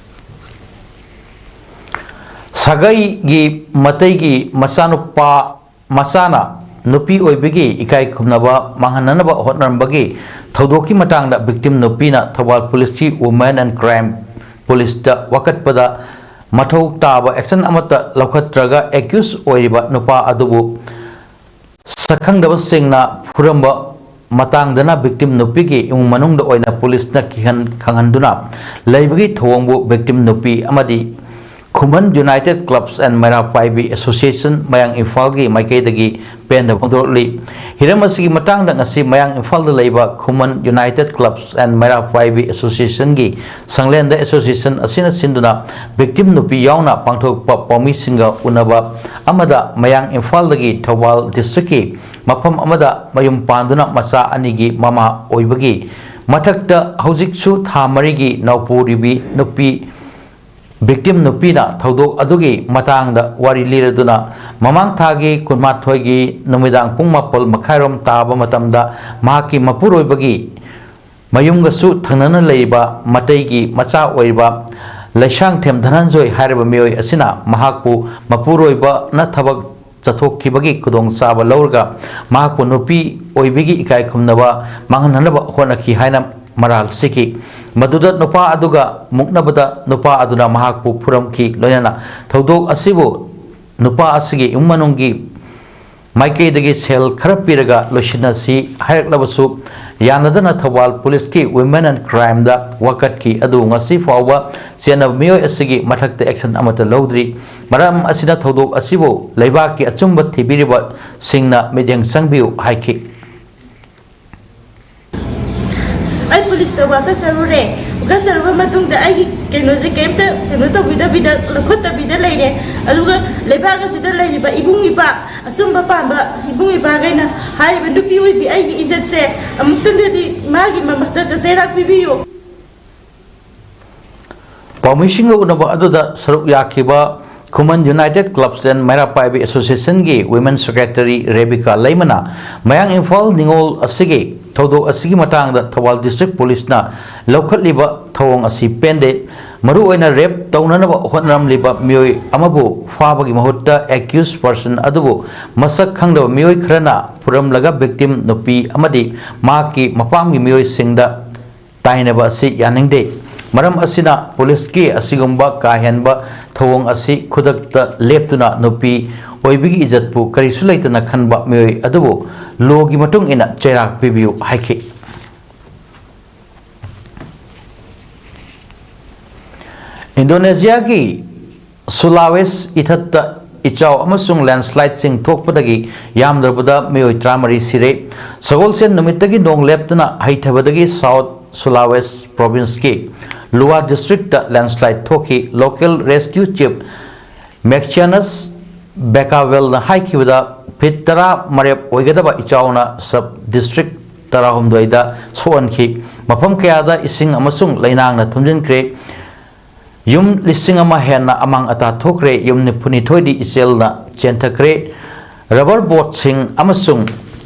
ꯁꯥꯒꯩꯒꯤ ꯃꯇꯩꯒꯤ ꯃꯆꯥꯅꯨꯄꯥ, ꯃꯆꯥꯅ ꯅꯨꯄꯤ ꯑꯣꯏꯕꯒꯤ ꯏꯀꯥꯏ ꯈꯨꯝꯅꯕ ꯃꯥꯡꯍꯟꯅꯅꯕ ꯍꯣꯠꯅꯔꯝꯕꯒꯤ ꯊꯧꯗꯣꯛꯀꯤ ꯃꯇꯥꯡꯗ ꯚꯤꯛꯇꯤꯝ ꯅꯨꯄꯤꯅ ꯊꯧꯕꯥꯜ ꯄꯨꯂꯤꯁꯀꯤ Women and Crime ꯄꯨꯂꯤꯁꯇ ꯋꯥꯀꯠꯄꯗ ꯃꯊꯧ ꯇꯥꯕ ꯑꯦꯛꯁꯟ ꯑꯃꯠꯇ ꯂꯧꯈꯠꯇ꯭ꯔꯒ ꯑꯦꯀ꯭ꯌꯨꯁ ꯑꯣꯏꯔꯤꯕ ꯅꯨꯄꯥ ꯑꯗꯨꯕꯨ ꯁꯛꯈꯪꯗꯕꯁꯤꯡꯅ ꯐꯨꯔꯝꯕ ꯃꯇꯥꯡꯗꯅ ꯚꯤꯛꯇꯤꯝ ꯅꯨꯄꯤꯒꯤ ꯏꯃꯨꯡ ꯃꯅꯨꯡꯗ ꯑꯣꯏꯅ ꯄꯨꯂꯤꯁꯅ ꯀꯤꯍꯟ ꯈꯪꯍꯟꯗꯨꯅ ꯂꯩꯕꯒꯤ ꯊꯧꯑꯣꯡꯕꯨ ꯚꯤꯛꯇꯤꯝ ꯅꯨꯄꯤ ꯑꯃꯗꯤ ꯈꯨꯃꯟ ꯌꯨꯅꯥꯏꯇꯦꯠ ꯀ꯭ꯂꯕꯁ ꯑꯦꯟ ꯃꯩꯔꯥ ꯄꯥꯏꯕꯤ ꯑꯦꯁꯣꯁꯤꯌꯦꯁꯟ ꯃꯌꯥꯡ ꯏꯝꯐꯥꯜꯒꯤ ꯃꯥꯏꯀꯩꯗꯒꯤ ꯄꯦꯟꯗꯕ ꯐꯣꯡꯗꯣꯛꯂꯤ꯫ ꯍꯤꯔꯝ ꯑꯁꯤꯒꯤ ꯃꯇꯥꯡꯗ ꯉꯁꯤ ꯃꯌꯥꯡ ꯏꯝꯐꯥꯜꯗ ꯂꯩꯕ ꯈꯨꯃꯟ ꯌꯨꯅꯥꯏꯇꯦꯠ ꯀ꯭ꯂꯕꯁ ꯑꯦꯟ ꯃꯩꯔꯥ ꯄꯥꯏꯕꯤ ꯑꯦꯁꯣꯁꯤꯌꯦꯁꯟꯒꯤ ꯁꯪꯂꯦꯟꯗ ꯑꯦꯁꯣꯁꯤꯌꯦꯁꯟ ꯑꯁꯤꯅ ꯁꯤꯟꯗꯨꯅ ꯚꯤꯛꯇꯤꯝ ꯅꯨꯄꯤ ꯌꯥꯎꯅ ꯄꯥꯡꯊꯣꯛꯄ ꯄꯥꯎꯃꯤꯁꯤꯡꯒ ꯎꯅꯕ ꯑꯃꯗ ꯃꯌꯥꯡ ꯏꯝꯐꯥꯜꯗꯒꯤ ꯊꯧꯕꯥꯜ ꯗꯤꯁꯇ꯭ꯔꯤꯛꯀꯤ ꯃꯐꯝ ꯑꯃꯗ ꯃꯌꯨꯝ ꯄꯥꯟꯗꯨꯅ ꯃꯆꯥ ꯑꯅꯤꯒꯤ ꯃꯃꯥ ꯑꯣꯏꯕꯒꯤ ꯃꯊꯛꯇ ꯍꯧꯖꯤꯛꯁꯨ ꯊꯥ ꯃꯔꯤꯒꯤ ꯅꯧꯄꯨꯔꯤꯕꯤ ꯅꯨꯄꯤ Victim ꯅꯨꯄꯤꯅ ꯊꯧꯗꯣꯛ ꯑꯗꯨꯒꯤ ꯃꯇꯥꯡꯗ ꯋꯥꯔꯤ ꯂꯤꯔꯗꯨꯅ, ꯃꯃꯥꯡ ꯊꯥꯒꯤ ꯀꯨꯟꯃꯥꯊꯣꯏꯒꯤ ꯅꯨꯃꯤꯗꯥꯡ ꯄꯨꯡ ꯃꯥꯄꯜ ꯃꯈꯥꯏꯔꯣꯝ ꯇꯥꯕ ꯃꯇꯝꯗ ꯃꯍꯥꯛꯀꯤ ꯃꯄꯨꯔꯣꯏꯕꯒꯤ ꯃꯌꯨꯝꯒꯁꯨ ꯊꯪꯅꯅ ꯂꯩꯔꯤꯕ ꯃꯇꯩꯒꯤ ꯃꯆꯥ ꯑꯣꯏꯔꯤꯕ ꯂꯩꯁꯥꯡꯊꯦꯝ ꯙꯅꯟꯖꯣꯏ ꯍꯥꯏꯔꯤꯕ ꯃꯤꯑꯣꯏ ꯑꯁꯤꯅ ꯃꯍꯥꯛꯄꯨ ꯃꯄꯨꯔꯣꯏꯕꯅ ꯊꯕꯛ ꯆꯠꯊꯣꯛꯈꯤꯕꯒꯤ ꯈꯨꯗꯣꯡꯆꯥꯕ ꯂꯧꯔꯒ ꯃꯍꯥꯛꯄꯨ ꯅꯨꯄꯤ ꯑꯣꯏꯕꯤꯒꯤ ꯏꯀꯥꯏ ꯈꯨꯝꯅꯕ ꯃꯥꯡꯍꯟꯅꯕ ꯍꯣꯠꯅꯈꯤ ꯍꯥꯏꯅ ꯃꯔꯥꯜ ꯁꯤꯈꯤ꯫ ꯃꯗꯨꯗ ꯅꯨꯄꯥ ꯑꯗꯨꯒ ꯃꯨꯛꯅꯕꯗ ꯅꯨꯄꯥ ꯑꯗꯨꯅ ꯃꯍꯥꯛꯄꯨ ꯐꯨꯔꯝꯈꯤ꯫ ꯂꯣꯏꯅꯅ ꯊꯧꯗꯣꯛ ꯑꯁꯤꯕꯨ ꯅꯨꯄꯥ ꯑꯁꯤꯒꯤ ꯏꯃꯨꯡ ꯃꯅꯨꯡꯒꯤ ꯃꯥꯏꯀꯩꯗꯒꯤ ꯁꯦꯜ ꯈꯔ ꯄꯤꯔꯒ ꯂꯣꯏꯁꯤꯟꯅꯁꯤ ꯍꯥꯏꯔꯛꯂꯕꯁꯨ, ꯌꯥꯅꯗꯅ ꯊꯧꯕꯥꯜ ꯄꯨꯂꯤꯁꯀꯤ Women and Crimeꯗ ꯋꯥꯀꯠꯈꯤ꯫ ꯑꯗꯨ ꯉꯁꯤ ꯐꯥꯎꯕ ꯆꯦꯟꯅꯕ ꯃꯤꯑꯣꯏ ꯑꯁꯤꯒꯤ ꯃꯊꯛꯇ action ꯑꯃꯠꯇ ꯂꯧꯗ꯭ꯔꯤ꯫ ꯃꯔꯝ ꯑꯁꯤꯅ ꯊꯧꯗꯣꯛ ꯑꯁꯤꯕꯨ ꯂꯩꯕꯥꯛꯀꯤ ꯑꯆꯨꯝꯕ ꯊꯤꯕꯤꯔꯤꯕꯁꯤꯡꯅ ꯃꯤꯠꯌꯦꯡ ꯆꯪꯕꯤꯌꯨ ꯍꯥꯏꯈꯤ꯫ ꯑꯩ ꯄꯨꯂꯤꯁꯇ ꯋꯥꯀꯠꯆꯔꯨꯔꯦ꯫ ꯋꯥꯀꯠꯆꯔꯨꯕ ꯃꯇꯨꯡꯗ ꯑꯩꯒꯤ ꯀꯩꯅꯣꯁꯦ ꯀꯩꯝꯇ ꯀꯩꯅꯣ ꯇꯧꯕꯤꯗꯕꯤꯗ, ꯂꯧꯈꯠꯇꯕꯤꯗ ꯂꯩꯔꯦ꯫ ꯑꯗꯨꯒ ꯂꯩꯕꯥꯛ ꯑꯁꯤꯗ ꯂꯩꯔꯤꯕ ꯏꯕꯨꯡ ꯏꯄꯥ, ꯑꯆꯨꯝꯕ ꯄꯥꯝꯕ ꯏꯕꯨꯡ ꯏꯄꯥꯈꯩꯅ ꯍꯥꯏꯔꯤꯕ ꯅꯨꯄꯤ ꯑꯣꯏꯕꯤ ꯑꯩꯒꯤ ꯏꯖꯠꯁꯦ ꯑꯃꯨꯛꯇꯪꯗꯗꯤ ꯃꯥꯒꯤ ꯃꯃꯛꯇ ꯆꯩꯔꯥꯛ ꯄꯤꯕꯤꯌꯨ꯫ ꯄꯥꯎꯃꯤꯁꯤꯡꯒ ꯎꯅꯕ ꯑꯗꯨꯗ ꯁꯔꯨꯛ ꯌꯥꯈꯤꯕ ꯈꯨꯃꯟ United Clubs and ꯃꯩꯔꯥ ꯄꯥꯏꯕꯤ Associationꯒꯤ Women Secretary Rebika ꯂꯩꯃꯅ ꯃꯌꯥꯡ ꯏꯝꯐꯥꯜ ꯅꯤꯉꯣꯜ ꯑꯁꯤꯒꯤ ꯊꯧꯗꯣꯛ ꯑꯁꯤꯒꯤ ꯃꯇꯥꯡꯗ ꯊꯧꯕꯥꯜ District Policeꯅ ꯂꯧꯈꯠꯂꯤꯕ ꯊꯧꯑꯣꯡ ꯑꯁꯤ ꯄꯦꯟꯗꯦ꯫ ꯃꯔꯨꯑꯣꯏꯅ rape ꯇꯧꯅꯅꯕ ꯍꯣꯠꯅꯔꯝꯂꯤꯕ ꯃꯤꯑꯣꯏ ꯑꯃꯕꯨ ꯐꯥꯕꯒꯤ ꯃꯍꯨꯠꯇ accused person ꯑꯗꯨꯕꯨ ꯃꯁꯛ ꯈꯪꯗꯕ ꯃꯤꯑꯣꯏ ꯈꯔꯅ ꯐꯨꯔꯝꯂꯒ victim ꯅꯨꯄꯤ ꯑꯃꯗꯤ ꯃꯍꯥꯛꯀꯤ ꯃꯄꯥꯝꯒꯤ ꯃꯤꯑꯣꯏꯁꯤꯡꯗ ꯇꯥꯏꯅꯕ ꯑꯁꯤ ꯌꯥꯅꯤꯡꯗꯦ꯫ ꯃꯔꯝ ꯑꯁꯤꯅ ꯄꯨꯂꯤꯁꯀꯤ ꯑꯁꯤꯒꯨꯝꯕ ꯀꯥ ꯍꯦꯟꯕ ꯊꯧꯑꯣꯡ ꯑꯁꯤ ꯈꯨꯗꯛꯇ ꯂꯦꯞꯇꯨꯅ ꯅꯨꯄꯤ ꯑꯣꯏꯕꯤꯒꯤ ꯏꯖꯠꯄꯨ ꯀꯔꯤꯁꯨ ꯂꯩꯇꯅ ꯈꯟꯕ ꯃꯤꯑꯣꯏ ꯑꯗꯨꯕꯨ lawꯒꯤ ꯃꯇꯨꯡ ꯏꯟꯅ ꯆꯩꯔꯥꯛ ꯄꯤꯕꯤꯌꯨ ꯍꯥꯏꯈꯤ꯫ ꯏꯟꯗꯣꯅꯦꯁꯤꯌꯥꯒꯤ ꯁꯨꯂꯥꯋꯦꯁ ꯏꯊꯠꯇ ꯏꯆꯥꯎ ꯑꯃꯁꯨꯡ landslideꯁꯤꯡ ꯊꯣꯛꯄꯗꯒꯤ ꯌꯥꯝꯗ꯭ꯔꯕꯗ ꯃꯤꯑꯣꯏ ꯇꯔꯥꯃꯔꯤ ꯁꯤꯔꯦ꯫ ꯁꯒꯣꯜꯁꯦꯟ ꯅꯨꯃꯤꯠꯇꯒꯤ ꯅꯣꯡ ꯂꯦꯞꯇꯅ ꯍꯩꯊꯕꯗꯒꯤ South Sulawesi Provinceꯀꯤ Luwa Districtꯇ landslide ꯊꯣꯛꯈꯤ꯫ Local Rescue Chief Maxianus Becawelꯅ ꯍꯥꯏꯈꯤꯕꯗ, feet ꯇꯔꯥ ꯃꯔꯦꯞ ꯑꯣꯏꯒꯗꯕ ꯏꯆꯥꯎꯅ sub district ꯇꯔꯥꯍꯨꯝꯗꯣꯏꯗ ꯁꯣꯛꯍꯟꯈꯤ꯫ ꯃꯐꯝ ꯀꯌꯥꯗ ꯏꯁꯤꯡ ꯑꯃꯁꯨꯡ ꯂꯩꯅꯥꯡꯅ ꯊꯨꯝꯖꯤꯟꯈ꯭ꯔꯦ꯫ ꯌꯨꯝ ꯂꯤꯁꯤꯡ ꯑꯃ ꯍꯦꯟꯅ ꯑꯃꯥꯡ ꯑꯇꯥ ꯊꯣꯛꯈ꯭ꯔꯦ꯫ ꯌꯨꯝ ꯅꯤꯐꯨꯅꯤꯊꯣꯏꯗꯤ ꯏꯆꯦꯜꯅ ꯆꯦꯟꯊꯈ꯭ꯔꯦ꯫ Rubber boatꯁꯤꯡ ꯑꯃꯁꯨꯡ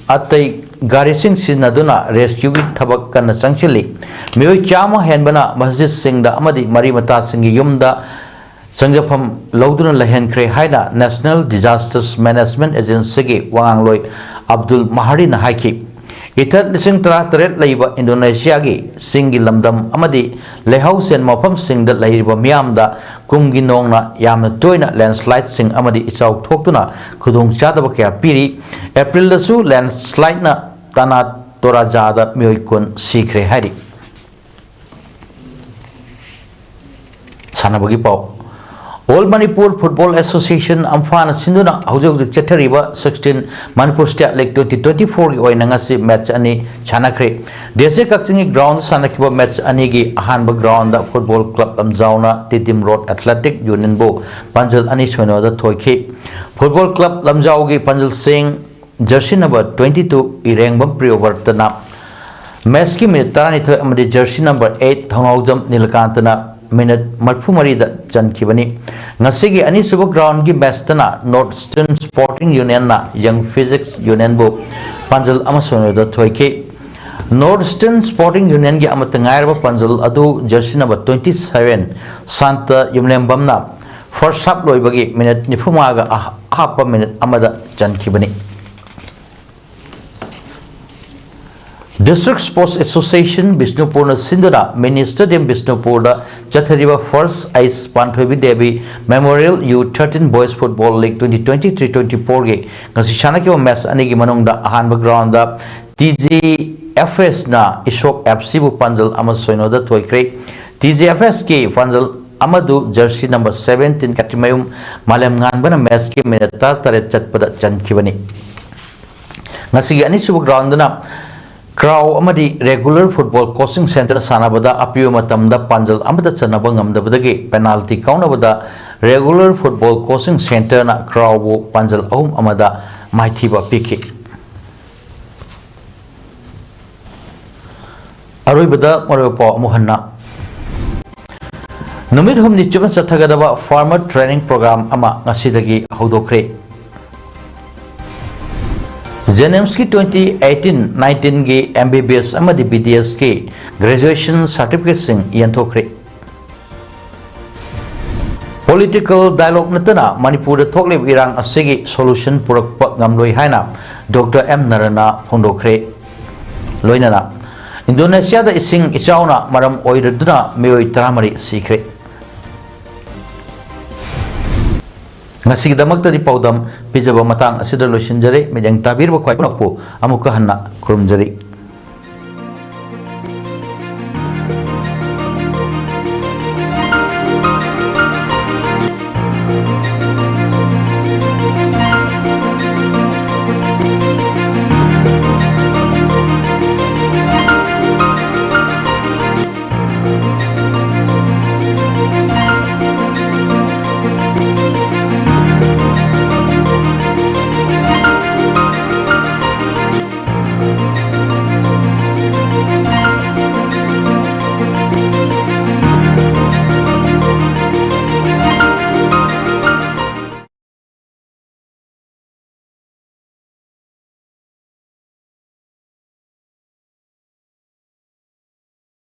ꯑꯇꯩ ꯒꯥꯔꯤꯁꯤꯡ ꯁꯤꯖꯤꯟꯅꯗꯨꯅ rescueꯒꯤ ꯊꯕꯛ ꯀꯟꯅ ꯆꯪꯁꯤꯜꯂꯤ꯫ ꯃꯤꯑꯣꯏ ꯆꯥꯝꯃ ꯍꯦꯟꯕꯅ ꯃꯁꯖꯤꯗꯁꯤꯡꯗ ꯑꯃꯗꯤ ꯃꯔꯤ ꯃꯇꯥꯁꯤꯡꯒꯤ ꯌꯨꯝꯗ ꯆꯪꯖꯐꯝ ꯂꯧꯗꯨꯅ ꯂꯩꯍꯟꯈ꯭ꯔꯦ ꯍꯥꯏꯅ National Disasters Management Agencyꯒꯤ ꯋꯥꯉꯥꯡꯂꯣꯏ ꯑꯕꯗꯨꯜ ꯃꯍꯥꯔꯤꯅ ꯍꯥꯏꯈꯤ꯫ ꯏꯊꯠ ꯂꯤꯁꯤꯡ ꯇꯔꯥꯇꯔꯦꯠ ꯂꯩꯕ ꯏꯟꯗꯣꯅꯦꯁꯤꯌꯥꯒꯤ ꯆꯤꯡꯒꯤ ꯂꯝꯗꯝ ꯑꯃꯗꯤ ꯂꯩꯍꯥꯎ ꯆꯦꯟꯕ ꯃꯐꯝꯁꯤꯡꯗ ꯂꯩꯔꯤꯕ ꯃꯤꯌꯥꯝꯗ ꯀꯨꯝꯒꯤ ꯅꯣꯡꯅ ꯌꯥꯝꯅ ꯇꯣꯏꯅ landslideꯁꯤꯡ ꯑꯃꯗꯤ ꯏꯆꯥꯎ ꯊꯣꯛꯇꯨꯅ ꯈꯨꯗꯣꯡꯆꯥꯗꯕ ꯀꯌꯥ ꯄꯤꯔꯤ꯫ ꯑꯦꯄ꯭ꯔꯤꯜꯗꯁꯨ landslideꯅ ꯇꯥꯅꯥ ꯇꯣꯔꯥꯖꯥꯗ ꯃꯤꯑꯣꯏ ꯀꯨꯟ ꯁꯤꯈ꯭ꯔꯦ ꯍꯥꯏꯔꯤ꯫ ꯁꯥꯟꯅꯕꯒꯤ ꯄꯥꯎ꯫ All Manipur Football Association, ꯑꯝꯐꯥꯅ ꯁꯤꯟꯗꯨꯅ ꯍꯧꯖꯤꯛ ꯍꯧꯖꯤꯛ ꯆꯠꯊꯔꯤꯕ sixteen Manipur State League twenty twenty-fourꯒꯤ ꯑꯣꯏꯅ ꯉꯁꯤ match ꯑꯅꯤ ꯁꯥꯟꯅꯈ꯭ꯔꯦ꯫ ꯗꯤ ꯑꯦꯁ ꯑꯦ ꯀꯛꯆꯤꯡꯒꯤ ground ꯁꯥꯟꯅꯈꯤꯕ match ꯑꯅꯤꯒꯤ ꯑꯍꯥꯟꯕ groundꯗ Football Club ꯂꯝꯖꯥꯎꯅ Tiddim road athletic ꯌꯨꯅꯤꯌꯟꯕꯨ ꯄꯥꯟꯖꯜ ꯑꯅꯤ ꯁꯣꯏꯅꯣꯗ ꯊꯣꯏꯈꯤ꯫ Football Club ꯂꯝꯖꯥꯎꯒꯤ ꯄꯥꯟꯖꯜꯁꯤꯡ jersey number twenty two ꯏꯔꯦꯡꯕꯝ ꯄ꯭ꯔꯤꯌꯣꯕꯔꯇꯅ matchꯀꯤ minute ꯇꯔꯥꯅꯤꯊꯣꯏ ꯑꯃꯗꯤ jersey number eight ꯊꯧꯅꯥꯎꯖꯝ ꯅꯤꯂꯀꯥꯟꯇꯅ minute ꯃꯔꯤꯐꯨ ꯃꯔꯤꯗ ꯆꯟꯈꯤꯕꯅꯤ꯫ ꯉꯁꯤꯒꯤ ꯑꯅꯤꯁꯨꯕ groundꯒꯤ matchꯇꯅ North Eastern Sporting Unionꯅ Young Physics Unionꯕꯨ ꯄꯥꯟꯖꯜ ꯑꯃ ꯁꯣꯏꯅꯣꯗ ꯊꯣꯏꯈꯤ꯫ North Eastern Sporting Unionꯒꯤ ꯑꯃꯠꯇ ꯉꯥꯏꯔꯕ ꯄꯥꯟꯖꯜ ꯑꯗꯨ jersey number twenty seven ꯁꯥꯟꯇ ꯌꯨꯝꯂꯦꯝꯕꯝꯅ first half ꯂꯣꯏꯕꯒꯤ minute ꯅꯤꯐꯨꯃꯉꯥꯒ ꯑꯍꯥꯞꯄ minute ꯑꯃꯗ ꯆꯟꯈꯤꯕꯅꯤ꯫ District Sports Association ꯕꯤꯁꯅꯨꯄꯨꯔꯅ ꯁꯤꯟꯗꯨꯅ mini stadium ꯕꯤꯁꯅꯨꯄꯨꯔꯗ ꯆꯠꯊꯔꯤꯕ First Ace ꯄꯥꯟꯊꯣꯏꯕꯤ Devi Memorial U thirteen Boys Football League twenty twenty three twenty fourꯒꯤ ꯉꯁꯤ ꯁꯥꯟꯅꯈꯤꯕ match ꯑꯅꯤꯒꯤ ꯃꯅꯨꯡꯗ ꯑꯍꯥꯟꯕ groundꯗ ꯇꯤ ꯖꯤ ꯑꯦꯐ ꯑꯦꯁꯅ ꯏꯁꯣꯛ ꯑꯦꯐ ꯁꯤꯕꯨ ꯄꯥꯟꯖꯜ ꯑꯃ ꯁꯣꯏꯅꯣꯗ ꯊꯣꯏꯈ꯭ꯔꯦ꯫ ꯇꯤ ꯖꯤ ꯑꯦꯐ ꯑꯦꯁꯀꯤ ꯄꯥꯟꯖꯜ ꯑꯃꯗꯨ jersey number seventeen ꯀꯥꯇꯤꯃꯌꯨꯝ ꯃꯥꯂꯦꯝꯉꯥꯟꯕꯅ matchꯀꯤ minute ꯇꯔꯥꯇꯔꯦꯠ ꯆꯠꯄꯗ ꯆꯟꯈꯤꯕꯅꯤ꯫ ꯉꯁꯤꯒꯤ ꯑꯅꯤꯁꯨꯕ groundꯗꯅ ꯀ꯭ꯔꯥꯎ ꯑꯃꯗꯤ Regular Football Coaching Centre ꯁꯥꯟꯅꯕꯗ ꯑꯄꯤꯕ ꯃꯇꯝꯗ ꯄꯥꯟꯖꯜ ꯑꯃꯠꯇ ꯆꯟꯅꯕ ꯉꯝꯗꯕꯗꯒꯤ penalty ꯀꯥꯎꯅꯕꯗ Regular Football Coaching Centreꯅ ꯀ꯭ꯔꯥꯎꯕꯨ ꯄꯥꯟꯖꯜ ꯑꯍꯨꯝ ꯑꯃꯗ ꯃꯥꯏꯊꯤꯕ ꯄꯤꯈꯤ꯫ ꯑꯔꯣꯏꯕꯗ ꯃꯔꯨꯑꯣꯏꯕ ꯄꯥꯎ ꯑꯃꯨꯛ ꯍꯟꯅ꯫ ꯅꯨꯃꯤꯠ ꯍꯨꯝꯅꯤ ꯆꯨꯞꯅ ꯆꯠꯊꯒꯗꯕ farmer training program ꯑꯃ ꯉꯁꯤꯗꯒꯤ ꯍꯧꯗꯣꯛꯈ꯭ꯔꯦ꯫ JNIMSꯀꯤ twenty eighteen nineteenꯒꯤ MBBS ꯑꯃꯗꯤ BDSꯀꯤ graduation certificateꯁꯤꯡ ꯌꯦꯟꯊꯣꯛꯈ꯭ꯔꯦ꯫ Political dialogue ꯅꯠꯇꯅ ꯃꯅꯤꯄꯨꯔꯗ ꯊꯣꯛꯂꯤꯕ ꯏꯔꯥꯡ ꯑꯁꯤꯒꯤ solution ꯄꯨꯔꯛꯄ ꯉꯝꯂꯣꯏ ꯍꯥꯏꯅ Doctor M ꯅꯔꯥꯅ ꯐꯣꯡꯗꯣꯛꯈ꯭ꯔꯦ꯫ ꯂꯣꯏꯅꯅ ꯏꯟꯗꯣꯅꯦꯁꯤꯌꯥꯗ ꯏꯁꯤꯡ ꯏꯆꯥꯎꯅ ꯃꯔꯝ ꯑꯣꯏꯔꯗꯨꯅ ꯃꯤꯑꯣꯏ ꯇꯔꯥꯃꯔꯤ ꯁꯤꯈ꯭ꯔꯦ꯫ ꯉꯁꯤꯒꯤꯗꯃꯛꯇꯗꯤ ꯄꯥꯎꯗꯝ ꯄꯤꯖꯕ ꯃꯇꯥꯡ ꯑꯁꯤꯗ ꯂꯣꯏꯁꯤꯟꯖꯔꯦ꯫ ꯃꯤꯠꯌꯦꯡ ꯇꯥꯕꯤꯔꯕ ꯈ꯭ꯋꯥꯏ ꯄꯨꯝꯅꯃꯛꯄꯨ ꯑꯃꯨꯛꯀ ꯍꯟꯅ ꯈꯨꯔꯨꯝꯖꯔꯤ꯫